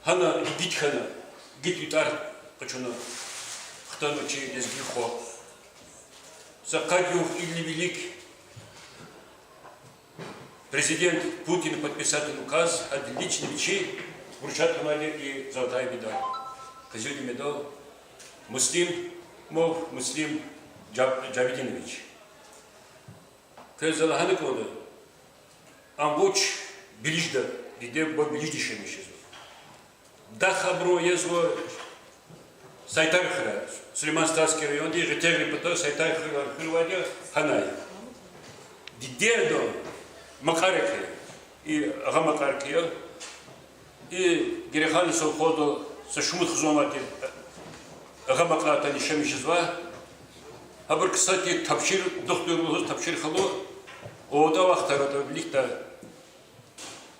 Гьана игит хьана, игит ятӀар къачуна хтанва чи лезги халкь. Са къад югъ илли вилик президент Путин подписать авуна указ, гьада лично вичи вручать авунвайди и золотая медаль, къизилдин медаль Муслимов Муслим Жаб-, Жабидинович. Квез за лагьана кӀанда, ам вуч Белижда, диде-буба Белижда яшамиш жезва. Даха абурун язва Сайтар хуьряй, Сулейман-Стальский районди, Гъетягърин патав Сайтар хуьр-, хуьр авайди я, гьанай. Дидеда Макьарикай, и Агъа Макьарикай я, и Герейхан совхозда са шумуд хизан авайди, Агъа Макьарикай яшамиш жезва. Гьабур, кстати, Тапшир духтур лугьуз, Тапшир халу, ада вахтара виликдай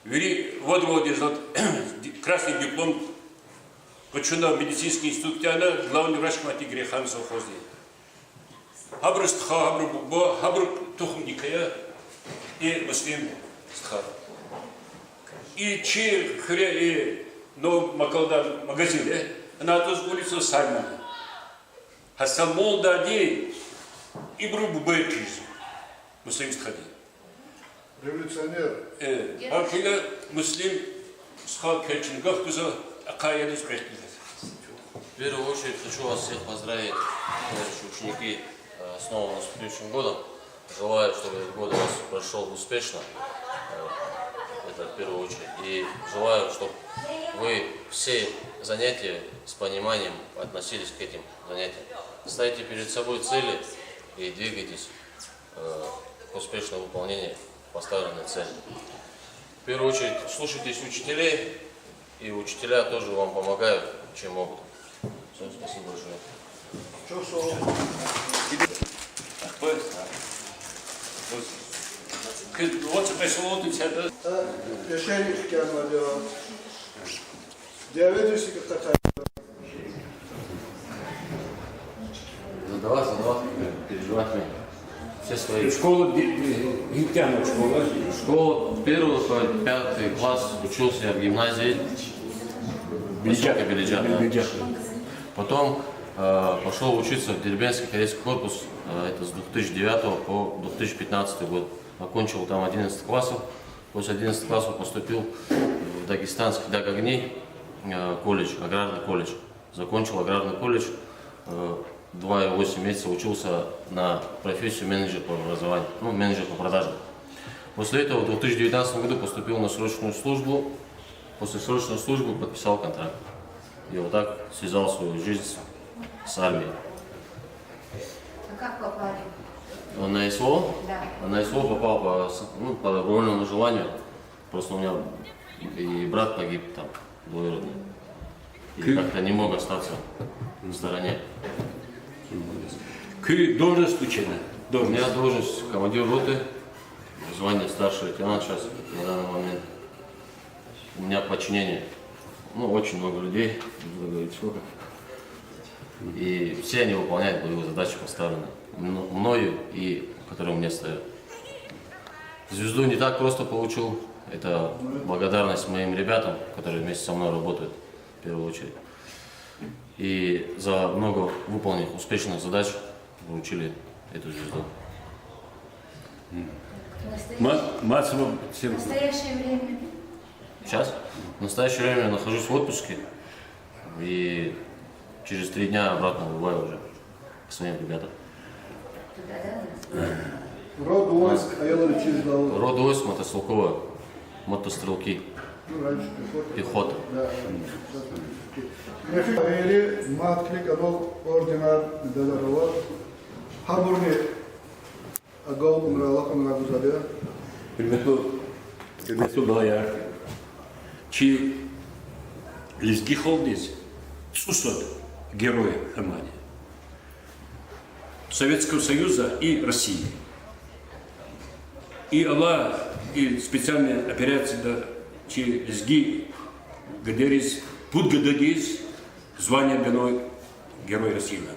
вири вад-вад яз красный диплом къачуна, медицинский институт куьтягьна, главный врач хьанвайди Герейхан совхозди. Гьабурун стха, гьабурун буба, гьабурун тухумдикай я и Муслим стха. И чи хуьре, и Новая Макалада магазин я, ана атӀуз улица Сальмана. Гьа са молдайди ибурун бубайри хъийизва, Муслим стхади. Революционер. Э, гьакӀ хьайила Муслим стха, квез чна гаф гузва, ахъа ядаз квехъ гузвай. В первую очередь хочу вас всех поздравить, товарищи ученики, э, с новым наступившим годом. Желаю, чтобы этот год у вас прошёл успешно. Э, это в первую очередь. И желаю, чтобы вы все занятия с пониманием относились к этим занятиям. Ставьте перед собой цели и двигайтесь, э, к успешному выполнению поставленной цели. В первую очередь, слушайтесь учителей, и учителя тоже вам помогают, чем могут. Всё, спасибо большое. Чухсагъул. Куьн вацӀ къесулутӀ исятда. Яшай хкянвайди я. Дяведиз икӀ къатай. Задавай, задавай, переживать меньше. Все свои. Школа, ди-, ди-, ди-, школа. Школа, первый по пятый класс учился я в гимназии. Белиджа. Поселка Белиджа, да. Белиджа. Потом, э, пошёл учиться в Дербентский кадетский корпус, э, это с две тысячи девятого по две тысячи пятнадцатый год. Окончил там одиннадцать классов. После одиннадцатого класса поступил в Дагестанский дагагни, э, колледж, аграрный колледж. Закончил аграрный колледж, э, два и восемь месяца учился на профессию менеджер по образованию, ну, менеджер по продажам. После этого в две тысячи девятнадцатом году поступил на срочную службу. После срочной службы подписал контракт. И вот так связал свою жизнь с, с армией. А как попали? Он на СВО? Да. А на СВО попал по с-, ну, по добровольному желанию. Просто у меня и брат погиб там, двоюродный. И Кы- как-то не мог остаться в стороне. Куь должность вучиз я? У меня должность командир роты, звание старший лейтенант сейчас на данный момент. У меня подчинение, ну, очень много людей, не буду говорить сколько. И все они выполняют боевые задачи поставленные мно- мною и которые мне ставят. Звезду не так просто получил. Это благодарность моим ребятам, которые вместе со мной работают, в первую очередь. И за много выполненных успешных задач вручили эту звезду. Ма- мацава сер- Настоящее время. Сейчас? В настоящее время я нахожусь в отпуске. И через три дня обратно вырубаю уже к своим ребятам. Род войск, аялар чизвал. Род войск мотострелковая, мотострелки. Ну, раньше пехота. Пехота. Да, да. Мефи гъейри мад килиг авал орденар, медалар ава. Гьабурни агалкьунра, алахъунра гузвайди я. Гьуьрметлу, гьуьрметлу балаяр, чи лезги халкьдиз цӀусад герой хьанвайди. Советского Союза и России. И алай, и специальная операцияда чи лезги гадайриз, пуд гададиз звание ганвай Герой России лагьана.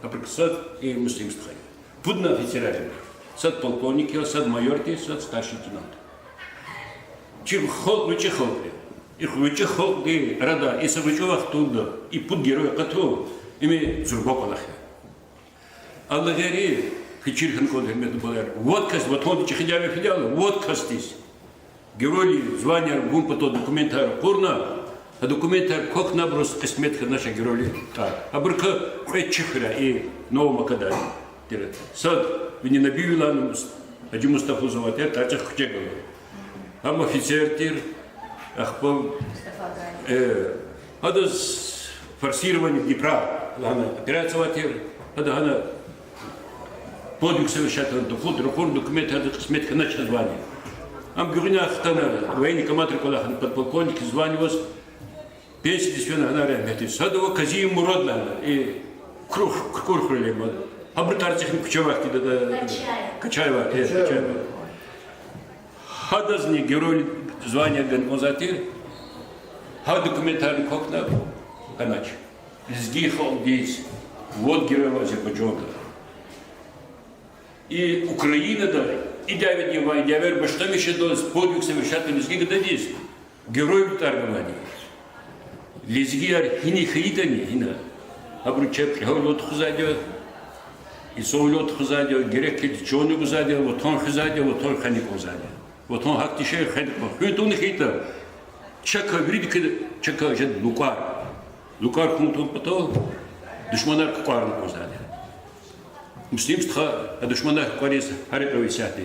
Например, сад и Муслим стха я. Пудна офицерар я. Сад полковник я, сад майор тир, сад старший лейтенант. Чи халкь гъвечӀи халкь я. И гъвечӀи халкьдин арада и са гъвечӀи вахтунда и пуд герой акъатун, им зурба кӀвалах я. Аллагь, гъейри, куь чир хьана кӀанда, гьуьрметлу балаяр, вад кас ватандин чӀехи дяве фидайла, вад касдиз геройлин званияр гун патал документар ракъурна, гьа документар квахьна, абуруз кьисмет хьанач геройлин тӀвар. Абурукай кьве чи хуьряй, и Новомакадай тир. Сад Вини Набиевлан, Гьажи Мустафаза авай тир, тарцихъ куьче гала. Гьам офицер тир, ахпа, э, гьадаз форсирование Днепра лагьана операция авай тир, гьада гьана подвиг совершать авуна, духу-, ракъурна документар, гьада кьисмет хьанач звание. Ам гуьгъуьниз хтана, военный командир кӀвалахна, подполковник звание аваз, пенсиядиз фена гьана регьметдиз. Гьада ава Казиев Мурад лагьана, и Кур-, Куркур хуьряй ман. Гьабурун тарцихъни куьче авай тир, да, да, Качаева, э, Качаева. Гьадазни герой звание гана кӀанзавай тир, гьа документарни квахьна, гьанач. Лезги халкьдиз вад герой ава Азербайжанда. И Украинада, и дяведин ва и дявейрин башламишдал подвиг совершать авур лезги гададиз геройрин тӀвар ганвайди. Лезгияр гьина хьайитӀани, гьина, абуру чеб кьегьал авун тухузвайди я, инсан авун тухузвайди я, герек хьайитӀа чан гузвайди я, ватан хуьзвайди я, ватан хвена кӀанзавайди я. Ватан гьахьтин шей, хвена кӀан. Хуьн тавуна хьайитӀа, чакай виридакай, чакай жеда лукӀар. ЛукӀар хьун тавун патал душманар кукӀварна кӀанзавайди я. Муслим стха а душманар кукӀвариз гьярекьвай исятда.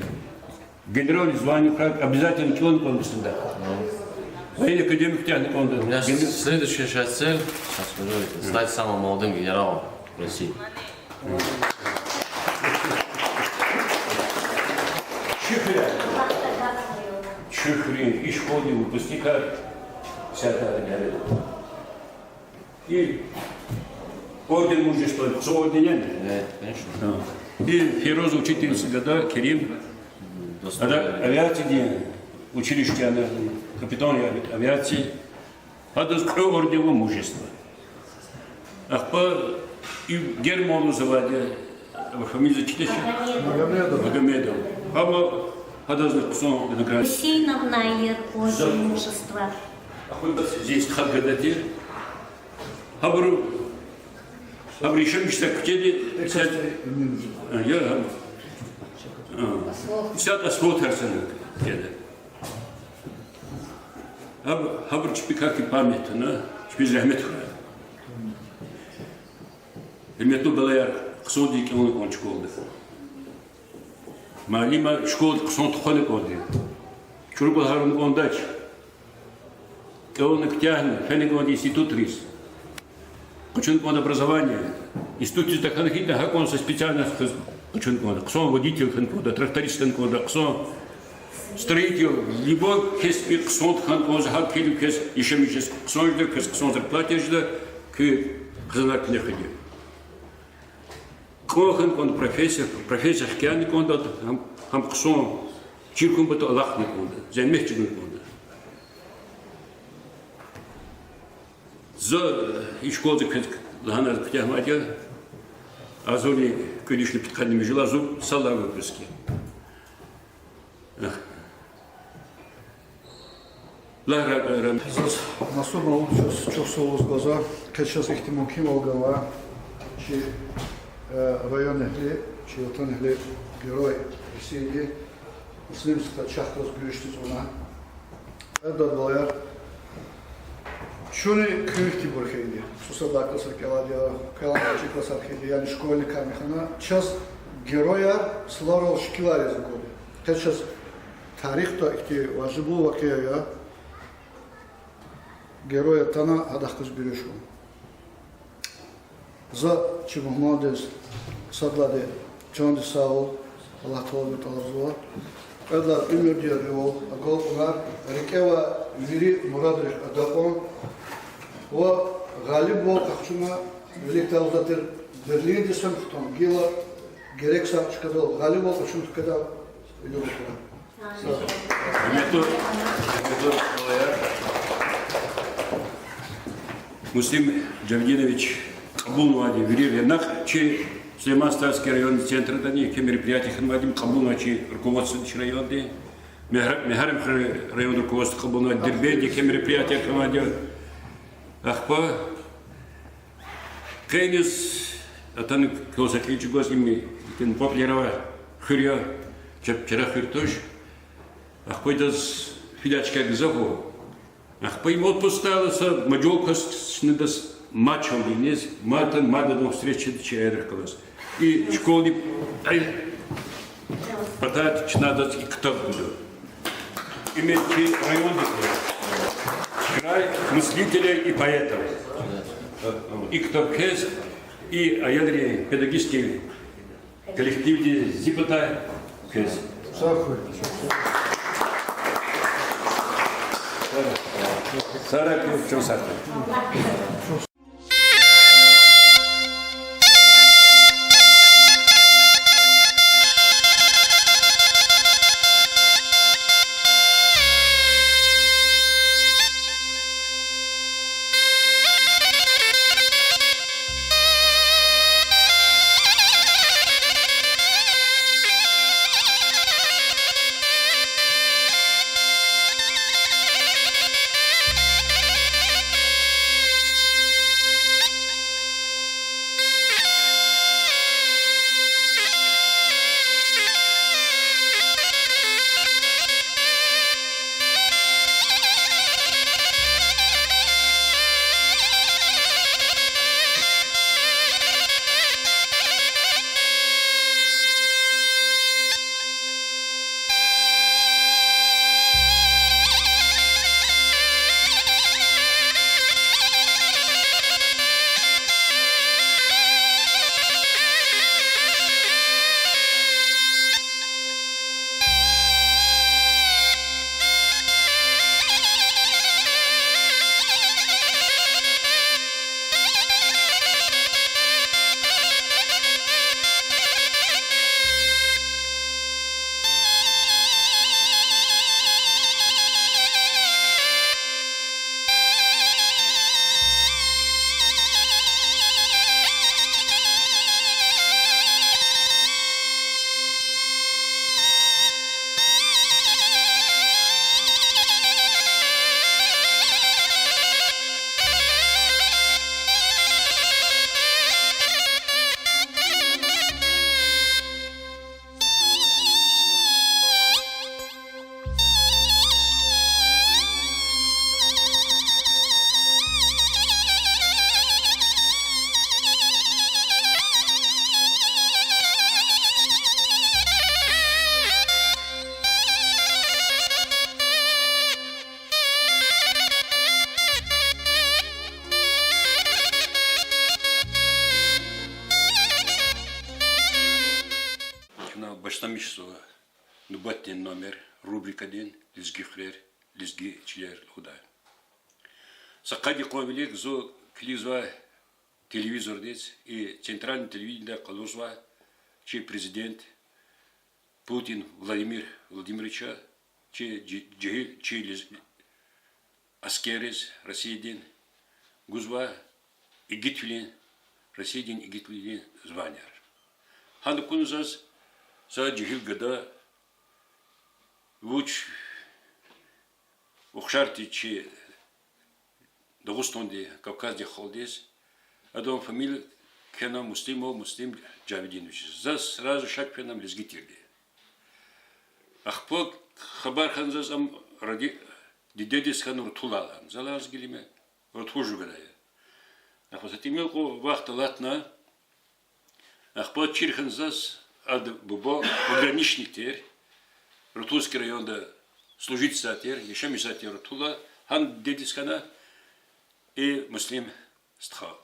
Генерал звание хьайитӀа, обязательно кӀелна кӀанда сада. Военный академия куьтягьна кӀанда. У меня с- Генер- следующая сейчас цель, сейчас скажу, это стать самым молодым генералом в России. Чухра. Чухрин и школдин выпускникар всякая. И орден мужества, хъсан орден яни? Да, конечно. А. И Фейруза учительница гада, Керим. Достойный. Ада авиациядин училищеда, капитан я авиации. Адаз кьве орден ва мужества. Ахпа и Герман лугьузвайди, фамилия чидач? Магомедов. Магомедов. Амма адазни хъсан награда. Гусейновна я орден мужества. Ахпа зи стха гада тир. Гьабуру, гьабуру яшамиш жезвай куьчеди, исят, а, я, а, исят асфальт гьарсана куьчеди. Гьаб-, гьабуру чпикай память туна, чпиз рагьмет хьурай. Гьуьрметлу балаяр, хъсандиз кӀелна кӀанда школада. Муаллимар школада хъсан тухвана кӀанда. ЧӀуру кӀвалахар авуна кӀандач. КӀелна куьтягьна, фена кӀанда институтриз. Къачуна кӀанда образование. Институтриз тахьана хьайитӀа, гьакӀан са специальность хуьз къачуна кӀанда. Хъсан водитель хьана кӀанда, тракторист хьана кӀанда, хъсан строитель, любой кеспи хъсан хьана кӀанда, гьакӀ квез яшамиш жез хъсан жеда, квез хъсан зарплата жеда, куь хизанар куьне хуьда. Кӏан хьана кӏанда профессия, профессия хкяна кӏанда, гьам, гьам хъсан чир хьун патал алахъна кӏанда, зегьмет чӏугуна кӏанда. За, э, и школадиз квез лагьана куьтягьнавайди я, агъзурни кӏуьд вишни пудкъанни муьжуьд лагьай агъзур са лагьай выпуск я. Лагь, ра-, ра-, Заз маса ман чаз чухсагъул лугьуз кӏанзава, къе чаз ихьтин мумкинвал ганва чи, э, районэгьли, чи ватанэгьли, Герой России Муслим Сатаровича чахъ галаз гуьруьшдиз кьуна. Кьвед лагьай балаяр, чунни куьн хьтинбур хьайиди, сусад лагьай классар кӏелайди я, кӏелай лагьай классар хьайиди, яни школьникар михьана, чаз герояр суларал шикилар яз аквада. Къе чаз тарихда ихьтин важиблу вакъиа я, герой атана, гьадахъ галаз гуьруьш хьун. За чи мугьмандиз сад лагьайди чандин сагъвал Аллагь Тааладивай тӏалабзава. Кьвед лагьайди уьмуьрдин яргъивал, агалкьунар, рикӏе авай вири мурадрихъ агакьун ва гъалибвал къахчуна, виликдай лугьузвайди тир, Берлиндиз хтун, гила герек са чкадал гъалибвал къачуна хкведай уьмуьр хьурай. Гьуьрметлу, гьуьрметлу балаяр, Муслим Жавидинович кьабулнавайди вири регьнакь чи Сулейман-Стальский районный центрдани еке мероприятие хьанвайди, кьабулнавай чи руководстводи чи райондин, Мегьар-, Мегьарамдхуьруьн райондин руководство кьабулнавай, Дербентда еке мероприятие хьанвайди. Ахпа къенез атана квел са кьил чӏугваз, им итим Поплерова хуьр я, чеб чара хуьр туш. Ахпа идаз фидай чка гзаф ава. Ахпа им отпуск тайла са мажал кваз чна идаз мад чалди иниз, мад, мад адан встреча чи аялрихъ галаз. И школадин, ай, патай чна адаз и ктаб гуда. Им чи райондин край мыслителей и поэтов. И ктаб квез, и аялрин педагогический коллективдиз зи патай квез. Сара квез чун сагъ хьуй. Чна башламишзава нубатдин номер рубрикадин Лезги хуьрер, лезги чилер лугьудай. Са къад йикъан вилик зун килигзавай телевизордиз, и центральный телевидениеда къалурзава чи президент Путин Владимир Владимировича, чи жи-, жегьил чи лез-, аскерриз Россиядин гузва игитвилин, Россиядин игитвилин званияр. Гьана кьуна заз са жегьил гада, вуч ухшар тир чи Дагъустандин, Кавказдин халкьдиз, адан фамилия кхьена Муслимов Муслим Жавидинович. Заз сразу шак фена ам лезги тирди. Ахпа хабар хьана заз ам ради-, дидедиз хьана рутулал ам. За лагьана гилиме, рутул жугъ гада я. Ахпа са тӀимил кьван вахт алатна, ахпа чир хьана заз, ада буба пограничник тир, Рутульский районда служить ийизвай тир, яшамиш ийизвай тир рутула, гьана дидедиз хьана и Муслим стха.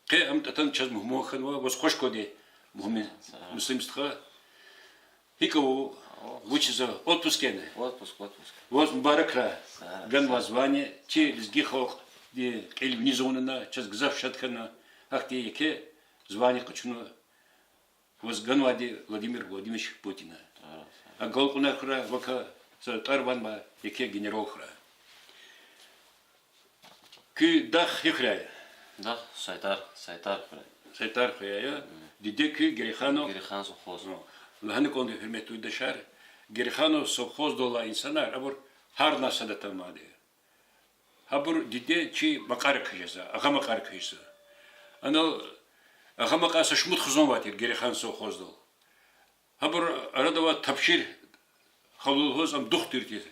Къе ам атана чаз мугьман хьанва, ваз хваш квади, мугьман, Муслим стха. ГьикӀ ава, вучиз, отпуск яни? Отпуск, отпуск. Ваз мубаракрай ганвай звание, чи лезги халкьдин кьил виниз авуна, чаз гзаф шад хьана, гьахьтин еке звание къачуна ваз ганвайди Владимир Владимирович Путина. Агалкьунар хьурай, вакай са тӀвар-ван авай еке генерал хьурай. Куь дах гьи хуьряй я? Дах Сайтар, Сайтар хуьряй. Сайтар хуьряй я. Диде куь Герейханов. Герейхан совхоз. Лагьана кӀанда, гьуьрметлу юлдашар, Герейханов совхоздал алай инсанар, абур гьар на сад атанвайди я. Гьабур диде чи Макьарикай жезва, Агъа Макьарикай жезва. Анал Агъа Макьар са шумуд хизан авай тир Герейхан совхоздал. Гьабур арада авай Табшир халу лугьуз, ам духтур тир.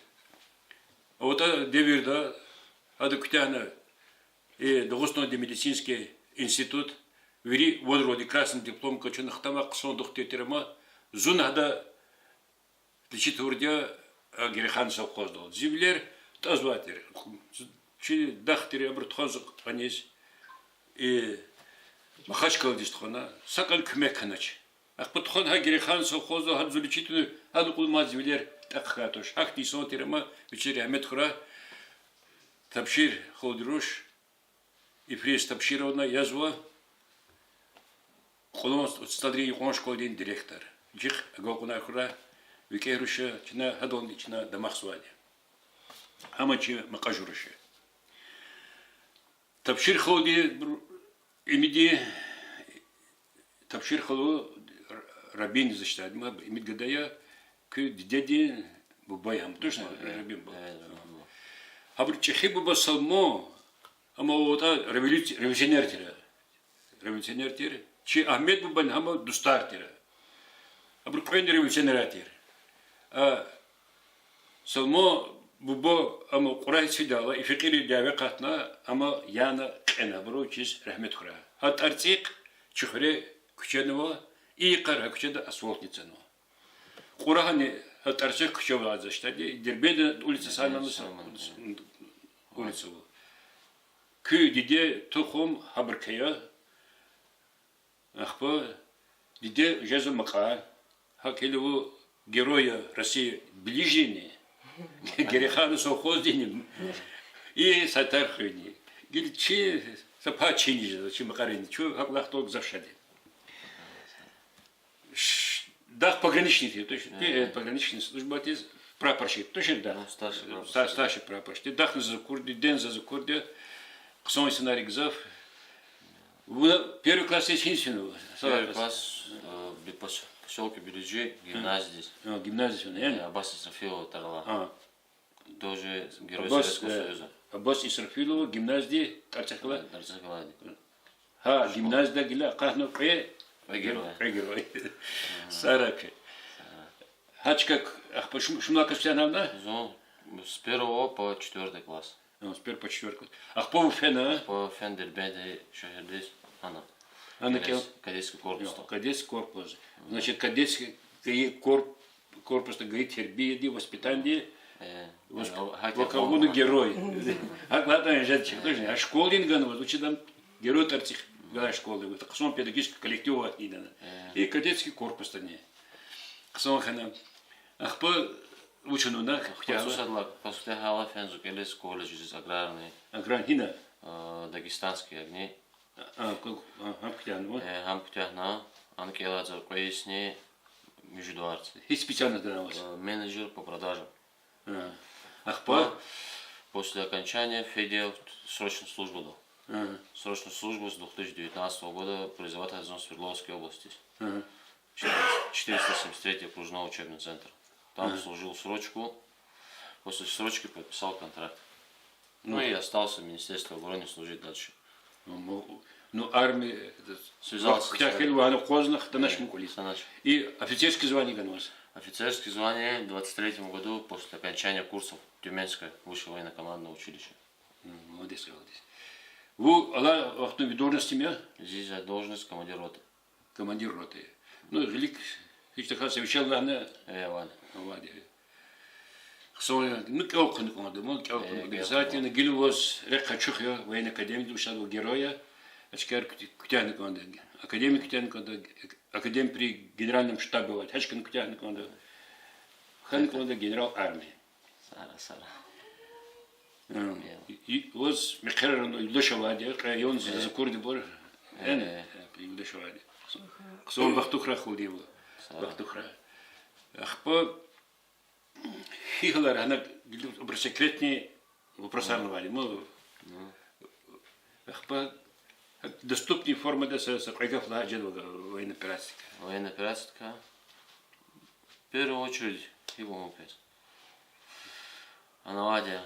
АватӀа девирда ада куьтягьна, э, Дагъустандин медицинский институт, вири вад-руди красный диплом къачуна хтанвай хъсан духтур тир ам, зун гьада лечить авурди я, а, Герейхан совхоздал. Зи вилер тӀазвай тир. Чи дах тир, абуру тухвана зун къаниз, э, Махачкъаладиз тухвана, сакӀани куьмек хьанач. Ахпа тухвана гьа Герейхан совхоздал, гьада зун лечить авуна, гьадан кьулухъ мад зи вилер тӀакьхай туш. Гьахьтин инсан тир ам, вичиз рагьмет хьурай, Табшир халуди руш, Ифриз Табшировна язва, кьулан, стадри юкьван школадин директор. Жи агалкьунар хьурай, викӀегь руш я, чна гьадалди чна дамахзавайди. Гьам чи Макьажура руш я. Табшир халуди, имиди, Табшир халу, Рабин зачтайди ма, имид гада я, куь дидедин бубай гьам, точно, Рабин буба. Гьабурун чӀехи буба Салмон, амма ватӀа революци-, революционер тир. Революционер тир. Чи Агьмед бубани гьам дустар тир. Абуру кьведни революционерар тир. А Салмон буба ам Кьурагьиз фидайла, и фекьийри дяве акъатна, ам яна кьена, абуру вичиз рагьмет хьурай. Гьа ТӀарцӀихъ чи хуьре куьче ава, и йикъара гьа куьчеда асфальтни цанва. Кьурагьни гьа ТӀарцӀихъ куьче авайди зачтайди, Дербентда улица Саймона, Саймона улица ава. Куь диде тухум гьабурукай я. Ахпа диде жезва Макьар, гьакӀ хьайила вун Героя России Белижьедини, Герейхан совхоздини, и Сайтар хуьнини. Гила чи са пай чиниз жезва чи Макьарини, чун гьакӀ лагьайла гзаф шад я. Ш-, дах пограничник тир, точно? Э, пограничный служба тир, прапорщик, точно, да? Ну, старший прапорщик. Ста-, старший прапорщик. Дахни заз акурди, дидени заз акурди, хъсан инсанар я гзаф. Вуна первый класс яз гьиниз фенва? Первый класс, э, би-, пос-, посёлке Белижи, гимназиядиз. А, гимназиядиз фена, яни? Э, Аббас Исрафилова тӀвар алай. А. Тоже Герой Аббас, Советского э, Союза. Аббас Исрафилова гимназияди ТӀарцӀихъ галай? ТӀарцӀихъ галайди. Гьа, гимназияда гила акъатна кьве, кьве герой. Кьве герой. Сара куь. Гьа чка, ахпа шум-, шумлай кас фена гьана? Зун с первого по четвёртый класс. А, с первого по четвёртый класс. Ахпа вун фена? Ахпа фена Дербент шегьердиз, гьана. Гьана кадетский корпусда. Кадетский корпус. Значит, кадетский корп-, корпусда гайи тербияди, воспитаниеди, э, вак авуна герой. ГьакӀ лагьайтӀа жеч, точно. А школадин ганваз, вучиз ам Герой ТӀарцӀихъ галай школадин, хъсан педагогический коллектив авай гьинана. Э. И кадетский корпусдани. Хъсан хьана. Ахпа вуч авуна, куьтягьайла? Ахпа сад лагьай, ахпа сад лагьай фена зун кӀелиз колледждиз аграрный. Аграрный гьина? Э, Дагестанский агни. А, ку-, а, гьам куьтягьнава? Э, гьам куьтягьна, ана кӀелзава кьве йисни муьжуьд варз. Гьи специальность гана ваз? Э, менеджер по продажам. А. Ахпа? После окончания ФЕДе срочную службу дал. Ага. Срочную службу с две тысячи девятнадцатого года призывать гьатзава Свердловской области. Ага. Четыреста, четыреста семьдесят третий окружной учебный центр. Там Ага. служил срочку. После срочки подписал контракт. Ну Ну. и остался в Министерстве обороны служить дальше. Ну, мо-, ну, армия, это, Связался вахт с куьтягь хьайила, армией. Вахтанг акъвазна, хтанач Э, мукьвализ. хтанач. И офицерское звание гана ваз? Офицерское звание в двадцать третьем году после окончания курсов Тюменское высшее военно-командное училище. М, молодец, молодец. Вун алай вахтунда ви должность им я? Зи, зи должность командир роты. Командир роты. Ну, гъилик, гьич тахьайтӏа совещание лагьана Э, авайди. авайди. Хъсан я, ну, кӏел хъувуна кӏанда, ман кӏел Э, хъувуна кӏанда. кӏел Обязательно хъувуна. Гила ваз рехъ ачух я, военный академия, вучиз ва герой я. Гьа чкаяр куьт-, куьтягьна кӏанда. Академия куьтягьна кӏанда, академ при генеральном штабе авайди. Гьа чкани куьтягьна кӏанда. Хьана кӏанда генерал армии. Сара, сара. Гьм. Я. И, и, ваз мехъерарни юлдаш авайди, кьве район Э. заз акурди бур. Э, Эн, э. э, юлдаш авайди. Хъсан, бахтуграй хьуй вун. Сара. Бахтуграй. Ахпа гьи гьалар гьана, абур секретный вопросар авайди, ма. Ну. Ахпа доступный формада са, са кьве гаф лагь жеда ваз военная операция. Военная операция. В первую очередь, его опять. Ана авайди.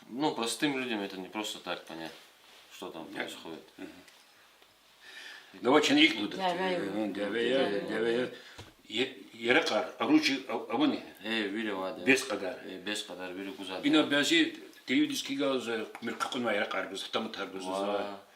Ну, простым людям это не просто так понять, что там Ясно. происходит. Мгм. Давай чна икӏ лугьуда. Дявея. Э, дявея, Дявея. дявея. Е-, яракьар, оружие а-, авани? Э, вири авайди. Бес кьадар. Э, бес кьадар, вири гузвайди. Ина бязи телевидениедиз килигзава, муькуь кьунвай яракьар гуз, автоматар гуз, Ва,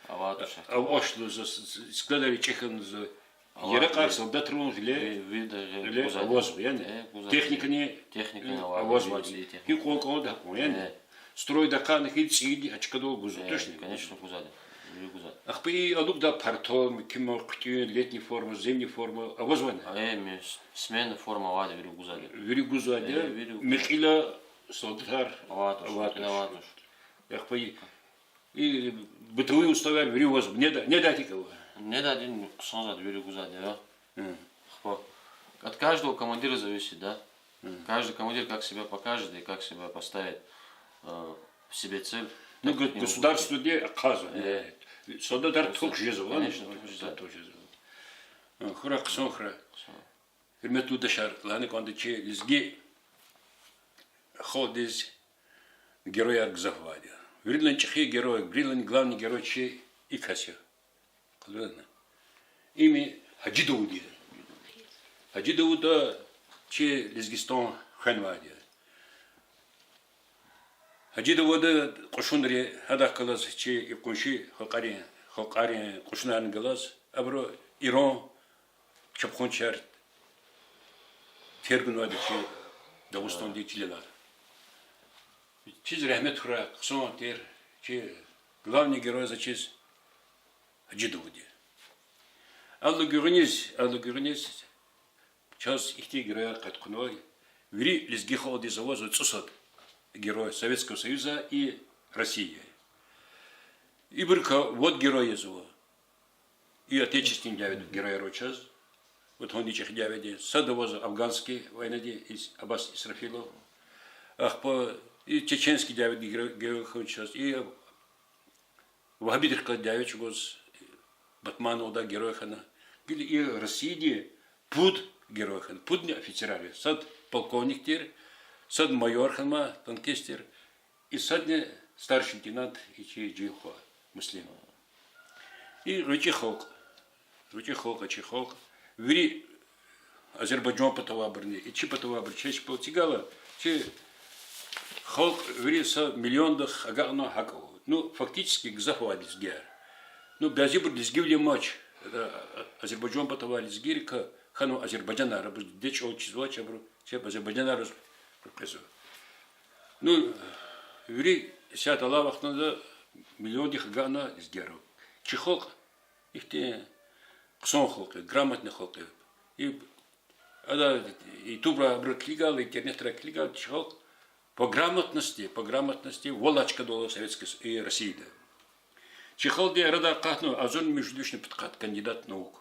за. авайди туш. Авач лугьузва, с-, с-, складар ичӏи хьана лугьузва. Авайди. Яракьар солдатрин гъиле, Ви-, вирида гъиле гъиле гузвайди. авазва, яни? Э, гузвайди. Техникани Техникани авазва. авазва. Вири техника. Гьикьван кӏанда гьакьван, яни? Э. Стройда акъатна хьи цӏийиди а чкадал гузва, Э, точно? конечно, гузвайди. Вири гузвайди. Ахпа и алукӏдай пальто, кимар хъуьтӏуьн, летний форма, зимний форма авазвани? А, э, ми-, с-, сменная форма авайди, вири гузвайди. Вири гузвайди, Э, я? вири гузвайди. Мекьила солдатар Авайди туш, авайди мекьила туш. авайди туш. Ахпа и И бытовые условияяр вири авазва, неда-, недайди кӏанда? Недайди, хъсанзавайди, вири гузвайди я. Мгм. Ахпа. От каждого командира зависит, да? Мгм. Каждый командир как себя покажет и как себя поставит, э, себе цель, Ну, так гос-, и государстводи акъвазва. Э. Солдатар Государ-, тух жезва, конечно, ну, тух жезва. солдатар тух жезва. Э, хура, хъсан хура. Хъсан. Гьуьрметлу юлдашар, лагьана кӏанда чи лезги халкьдиз герояр гзаф авайди я. Виридалай чӏехи герой, виридалай главный герой чи и кас я. Къалурна. Им Гьажи Давуд я. Гьажи Давуда чи Лезгистан хвенвайди я. Гьажи Давуда кьушунри гьадахъ галаз чи и къунши халкьарин, халкьарин кьушунарни галаз абуру Иран чапхунчияр тергнавайди чи Дагъустандин чилелай. Вичиз рагьмет хьурай, хъсан тир, чи главный герой заз чиз Гьажи Давуд я. Аллагь гуьгъуьниз, Аллагь гуьгъуьниз, чаз ихьтин герояр къаткъунвай, вири лезги халкьдиз авазва цӏусад герой Советского Союза и России. Ибурукай вад герой язва. И Отечественный дяведин геройар ава чаз. Вот гьанди чӏехи дяведин. Сад авазва афганский войнадин, Ис-, Аббас Исрафилов. Ахпа и чеченский дяведин геро-, герой хьана чаз. И вагьабитрихъ галай дяве чӏугваз Батмановда герой хьана. Гила и Россиядин пуд герой хьана. Пудни офицерар я. Сад полковник тир, сад майор хьана, танкист тир. И садни старший лейтенант, и чи жин хва, Муслим. И гъвечӏи халкь. Гъвечӏи халкь, чи халкь. Вири Азербайжан патавайбурни, и чи патавайбур, чеб патав цигайла, чи халкь вири са миллиондихъ агакьна гьакӏ ава. Ну, фактически гзаф авайди лезгияр. Ну, бязибур лезгивиле амач, э, Азербайжан патавай лезгийрикай хьанва азербайжанар, абуруз диде чӏал чизвач, абуру чеб азербайжанар лугьуз къекъвезва. Ну, вири исятда алай вахтунда миллиондихъ агакьна лезгияр ава. Чи халкь ихьтин хъсан халкь я, грамотный халкь я. И ада ютубра абуру килигайла, интернетра килигайла, чи халкь по грамотности, по грамотности вал а чкадал ала Советский С-, и Россияда. Чи халкьдин арада акъатнава агъзурни муьжуьд вишни пудкъад кандидат наук.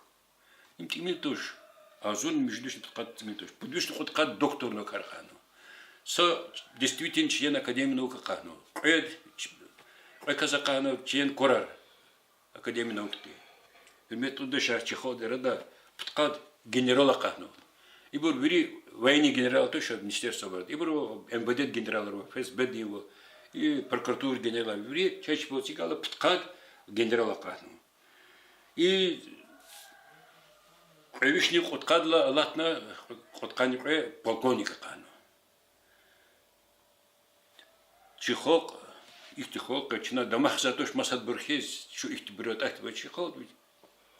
Им тӀимил туш. Агъзурни муьжуьд вишни пудкъад тӀимил туш. Пуд вишни кьудкъад доктор наукаяр акъатнава. Са действительный член Академии наук акъатнава. Кьвед, кьве кас акъатнава член кварар Академии наукдин. Гьуьрметлу юлдашар, чи халкьдин арада пудкъад генерал акъатнава. Ибур вири военный генерал туш, министерство авайди. Ибур МВД-дин генералар ава, ФСБ-дин ава, и прокуратурадин генералар, вири чеб-чпел эцигайла пудкъад генерал акъатнава. И кьве вишни кьудкъадалай алатна кьудкъанни кьве полковник акъатнава. Чи халкь, ихьтин халкь я, чна дамах хзатуш масадбур хьиз, чун ихьтинбур атӀатва, чи халкь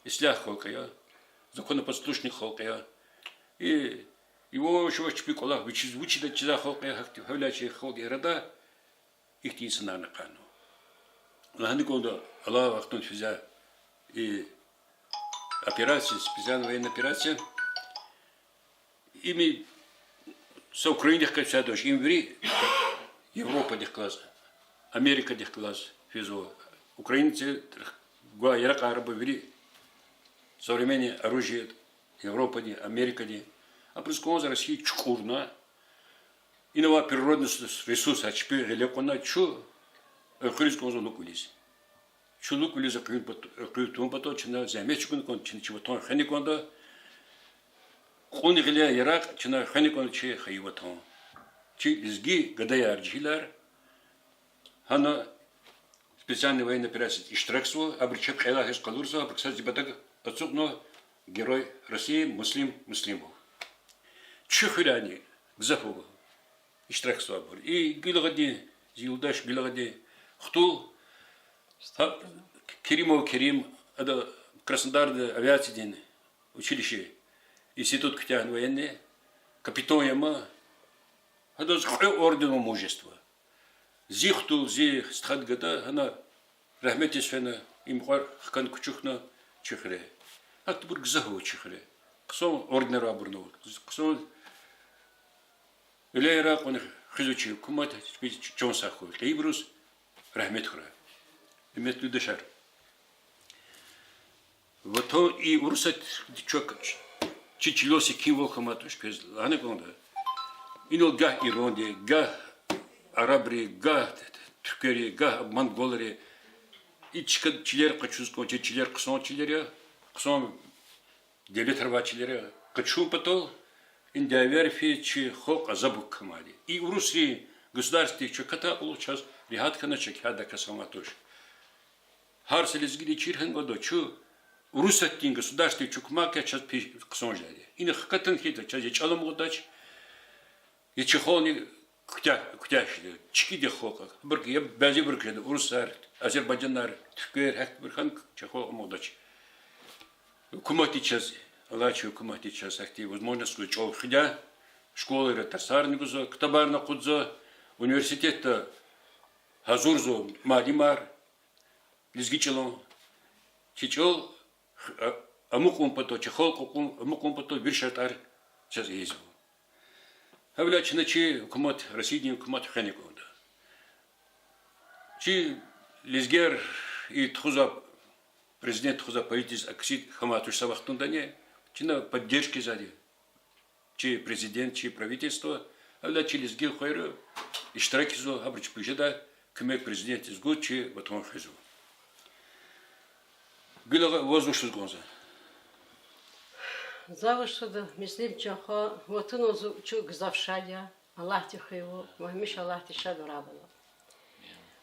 ислягь халкь я, законопослушный халкь я. И, и вуч-вуч чпи кӀвалах вичиз, вичиз чизвай халкь я, гьахьтин, гьавиляй чи халкьдин арада ихьтин инсанарни акъатнава. Лагьана кӀанда, алай вахтунда физвай и операция, специальная военная операция, им са Украинадихъ къвезвайди туш, им вири Европадихъ галаз, Америкадихъ галаз физва. Украинци гвай яракьар ава вири современное оружие Европадин, Америкадин. Абуруз кӀанзава Россия чукӀурна, ина авай природный ресурсар чпи гъиле кьуна, чун элкъуьриз кӀанзава лукӀвилиз. Чун лукӀвилиз элкъуьр пат-, элкъуьр тун патал чна зегьмет чӀугуна кӀанда, чна чи ватан хвена кӀанда. Кьуна гъиле яракь, чна хвена кӀанда чи хайи ватан. Чи лезги гадаяр, жегьилар гьана специальный военный операцияда иштиракзава, абуру чеб кьелай хьиз къалурзава, абуру ксаз зи патав ацукьнава Герой России Муслим Муслимов. Чи хуьряйни гзаф ава иштиракзавайбур. И Гуьлагъадин, зи юлдаш Гуьлагъадин хтул, гьа, Керимов Керим, ада Краснодарда авиациядин училище, институт куьтягьна военный, капитан я ма, гьадаз кьве орден Мужества. Зи хтул, зи стхадин гада гьана рагьметдиз фена, и мукьвара хкана кучукна чи хуьре. Гьахьтинбур гзаф ава чи хуьре. Хъсан орденар авайбурни ава. Хъсан вилеяр кьуна хуьзва чи гьукумат, чпи чан сагъ хьуй. Кьейибуруз рагьмет хьурай. Гьуьрметлу юлдашар, ватан и Урусатди чак чи чилел секинвал хьанвайди туш, квез лагьана кӀанда. Инал гагь иранди, гагь арабри, гагь туьрквери, гагь монголри. И чка чилер къачуз кӀан, чи чилер хъсан чилер я, хъсан девлетар авай чилер я. Къачун патал и дявеяр физ чи халкь азаб хьанвайди. И урусрин государстводик чун акатай кьулухъ чаз регьят хьана, чак гьадакай санлай туш. Гьар са лезгиди чир хьана кӀанда, чун Урусатдин государстводик чун кумак яз чаз пи-, хъсан жеди. Ина хкатун хьайитӀа, чаз я чӀал амукьдач, я чи халкьни куьтягь, куьтягь жеда, чкӀиди халкь я. Абур я бязибур жеда, урусар, азербайжанар, туьрквер, гьахьтинбур хьана чи халкь амукьдач. Гьукуматди чаз, алай чи гьукуматди чаз гьахьтин возможность гуз чӀал хуьда, школайра тарсарни гузва, ктабарни акъудзава, университетда гьазурзава муаллимар лезги чӀалан. Чи чӀал амукьун патал, чи халкь акьун, амукьун патал вири шартӀар чаз ийизва. Гьавиляй чна чи гьукумат, Россиядин гьукумат хвена кӀанда. Чи лезгияр и тухузвай, президент тухузвай политикадиз акси хьанвай туш са вахтундани, чна поддержка ийизвайди я чи президент, чи правительство, гьавиляй чи лезги хвейри иштиракзава, гьабуру чпи жедай куьмек президентдиз гуз чи ватан хуьзва. Гуьлагъа, ваз вуч лугьуз кӀанзава? За вуч лугьуда, Муслим чан хва, ватанал зун чун гзаф шад я, Аллагьди хуьйла, ва гьамиша Аллагьди шад авурай ва.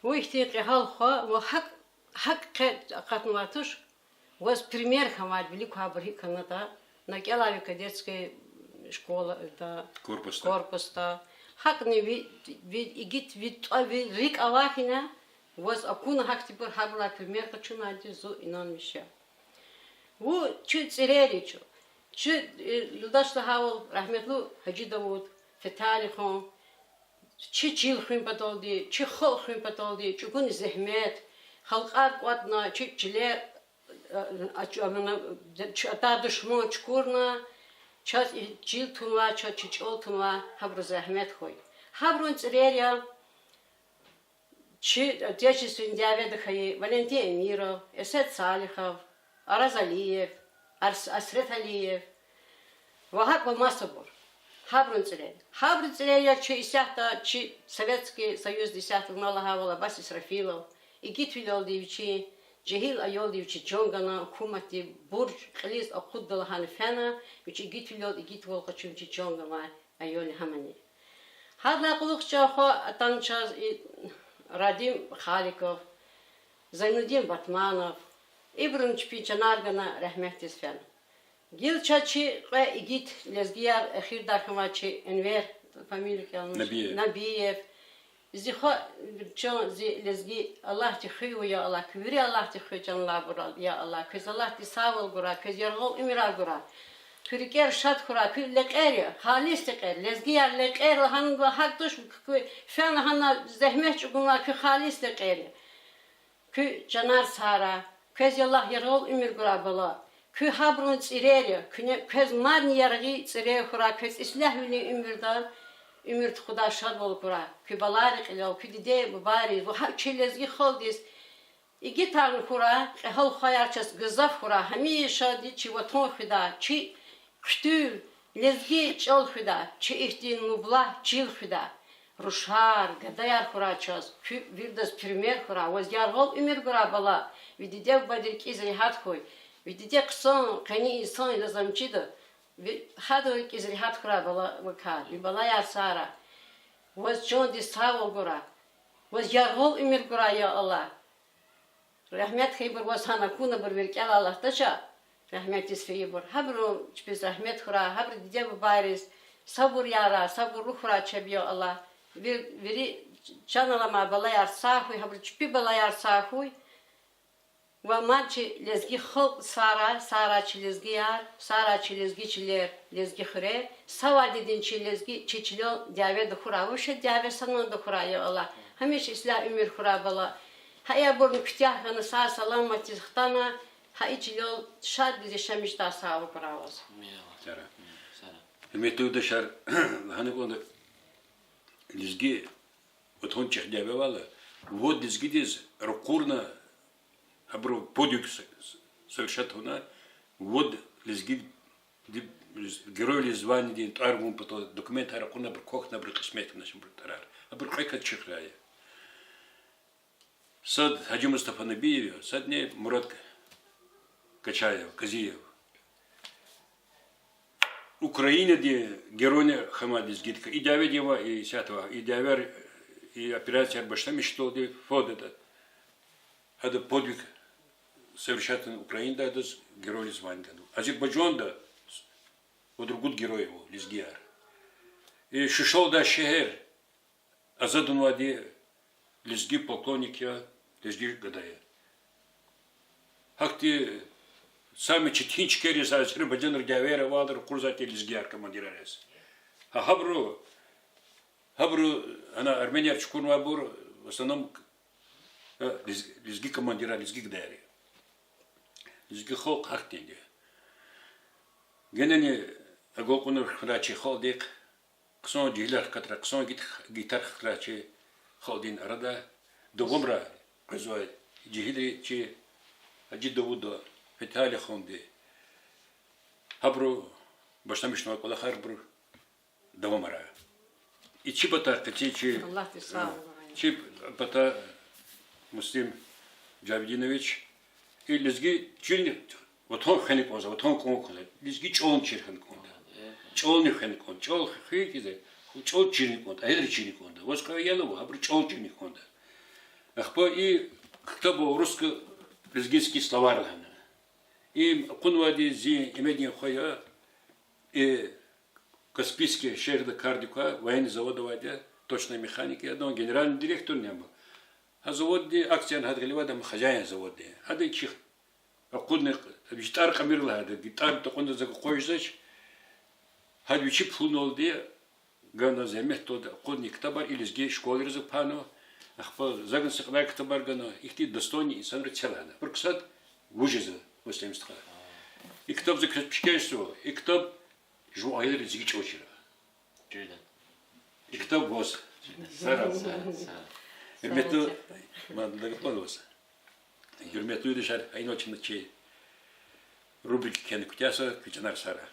Вун ихьтин кьегьал хва, ва гьакӀ, гьакӀ къе акъатнавай туш, ваз пример хьанвайди вилик квайбур гьикӀ хьанатӀа, на кӀелай ви кадетская школада, корпусда. ГьакӀни ви, ви игит, ви тӀва, ви рикӀ авай хьана, ваз акуна гьахьтинбур, гьабурулай пример къачунайди зун инанмиш я. Вун чи цӀирер я чун. Чи, э, юлдаш лагьайвал, рагьметлу Гьажи Давуд, Фетали хан, чи чил хуьн паталди, чи халкь хуьн паталди чӀугуна зегьмет, халкьар кӀватӀна, чи чилер, а, а, чу-, а, чу-, атай душман чукурна, чаз и чил тунвай, чаз чи чӀал тунвай, гьабуруз рагьмет хьуй. Гьабурун цӀирер я, Чи отечественный дяведа хьайи Валентин Эмиров, Эсет Салихов, Араз Алиев, Арс-, Асрет Алиев ва гьакӀ ва масабур. Гьабурун цӀирер. Гьабурун цӀирер я чи исятда, чи Советский Союзда исятда вуна лагьайвал Аббас Исрафилов, игитвилелди вичи, жегьил аялди вичи чан гана, гьукуматди бурж кьилиз акъудда лагьана фена, вич игитвилелди, игитвал къачун вичи чан гана, аял гьамани. Гьадалай кьулухъ чан хва атана чаз и Радим Халиков, Зайнудин Батманов, ибуру чпин чанар гана рагьметдиз фена. Гила чаз чи кьве игит лезгияр эхирдай хьанвай чи Энвер, фамилия кӀелна, Набиев. Набиев. Зи хва, чан зи лезги, Аллагьди хуьй, я Аллагь, куь вири Аллагьди хуьй, чан алайбур, я Аллагь, квез Аллагьди сагъвал гурай, квез яргъал уьмуьрар гурай. Куь рикӀер шад хьурай, куь лекьер я, халис лекьер, лезгияр лекьер лагьана гьакӀ туш, куь фена гьана зегьмет чӀугунвай, куь халис лекьер я. Куь чанар сагърай, квез Аллагь яргъал уьмуьр гурай, бала. Куь гьабурун цӀирер я, куьне, квез мадни яргъи цӀирер хьурай, квез ислягьвилин уьмуьрда, уьмуьр тухудай шадвал гурай. Куь балайрин кьилел, куь диде-бубайриз ва гьакӀ чи лезги халкьдиз игитарни хьурай, кьегьал хваяр чаз гзаф хьурай, гьамиша чи ватан хуьдай, чи хъуьтуьл, лезги чӀал хуьдай, чи ихьтин мублагь чил хуьдай. Рушар, гадаяр хьурай чаз, куь виридаз пример хьурай, ваз яргъал уьмуьр гурай, бала, ви диде-бубади рикӀиз регьят хьуй, ви диде хъсан, къени инсан я, заз ам чида, ви гьадан рикӀиз регьят хьурай, бала, вакай, ви балаяр сагърай, ваз чандин сагъвал гурай, ваз яргъал уьмуьр гурай, я Аллагь. Рагьмет хьуй ибур, ваз гьана акуна, абур ви рикӀелай алатдач, рагьметдиз фейибур. Гьабуру чпиз рагьмет хьурай, гьабурун диде-бубайриз сабур ярай, сабурлу хьурай чеб, я Аллагь. Вир-, вири чан аламай балаяр сагъ хьуй, гьабуру чпи балаяр сагъ хьуй. Ва мад чи лезги халкь сагърай, сагърай чи лезгияр, сагърай чи лезги чилер, лезги хуьрер, са вадидин чи лезги, чи чилел дяведа хьурай, вуша дяве сананда хьурай, я Аллагь. Гьамиша ислягь уьмуьр хьурай, бала. Гьа и абурни куьтягь хьана, сагъ-саламатдиз хтана, гьа и чилел шаддиз яшамиш жедай сагъвал гурай ваз. Гьуьрметлу юлдашар, гьана кьван лезги ватан чӀехи дяве авайла, вад лезгидиз ракъурна, гьабуру подвиг с-, с-, совершать авуна, вад лезги ди-, Герой званидин тӀвар гун патал документар ракъурна, абуру квахьна, абуру къисмет хьанач, абуру тӀварар. Абуру кьве кас чехирай. Сад Гьажи Мустафа Набиев я, садни Мурад К-, Качаев, Казиев. Украинадин геройни хьанвай лезгидикай. И дяведин ва и исятда ва, и дявеяр, и операцияр башламишдалди фад ада, ада подвиг совершать авуна Украинада, адаз Герой звани ганва. Азербайжанда вад-ругуд герой ава лезгияр. И Шуша лугьудай шегьер азад авунвайди лезги полковник я, лезги гада я. Гьахьтин самый четин чкайриз Азербайжанра дявеяр авайла ракъурзавайди лезгияр командирар яз. Гьа, гьабуру, гьабуру, ана, армянар чукурнавайбур, в основном, э, лез-, лезги командирар, лезги гадаяр я. Лезги халкь гьахьтинди я. Генани агалкьунар хьурай чи халкьдихъ, хъсан жегьилар хкатрай, хъсан игит-, игитар хкатрай чи халкьдин арада. Давамарай къвезвай жегьилри чи Гьажи Давуда, Фетали ханди, гьабуру башламишнавай кӀвалахар абуру давамарай. И чи патай къенин чи, Аллагьди сагъ, чи патай Муслим Жавидинович, и лезги чирни ватан хвена кӀанзава, ватан кӀан кӀанзава, лезги чӀални чир хьана кӀанда. ЧӀални хвена кӀанда, чӀал хвейитӀа, чӀал чирни кӀанда, агьелри чирни кӀанда. Ваз кьве аял ава, абуру чӀал чирни кӀанда. Ахпа и ктаб ава, русско-лезгинский словарь лагьана. Им акъуднавайди зи имедин хва я, и Каспийский шегьерда кардик квай, военный завод авайди я, точной механики, адан генеральный директорни ам я. Гьа заводдин акцияр гьада гъиле авайди, ам хозяин заводдин. Гьада чи акъудна, вичин тӀвар кьамир лагьайди, тӀвар такьуна зак акъваз жезвач. Гьада вичи пулуналди гана, зегьметдалди акъудна и ктабар, и лезги школайриз пайнава. Ахпа за гана са кьадар ктабар гана, ихьтин достойный инсанри це лагьана. Абур ксад вуж жезва, Муслим стха. И ктаб за квез пишкеш жезва, и ктаб жуван аялриз лезги чӀал чира. И ктаб ваз. Сара. Гьуьрметлу, мад лугьуз, гьуьрметлу дишегьли, инал чна чи рубрика кхьена куьтягь, са куь чӀалар сара.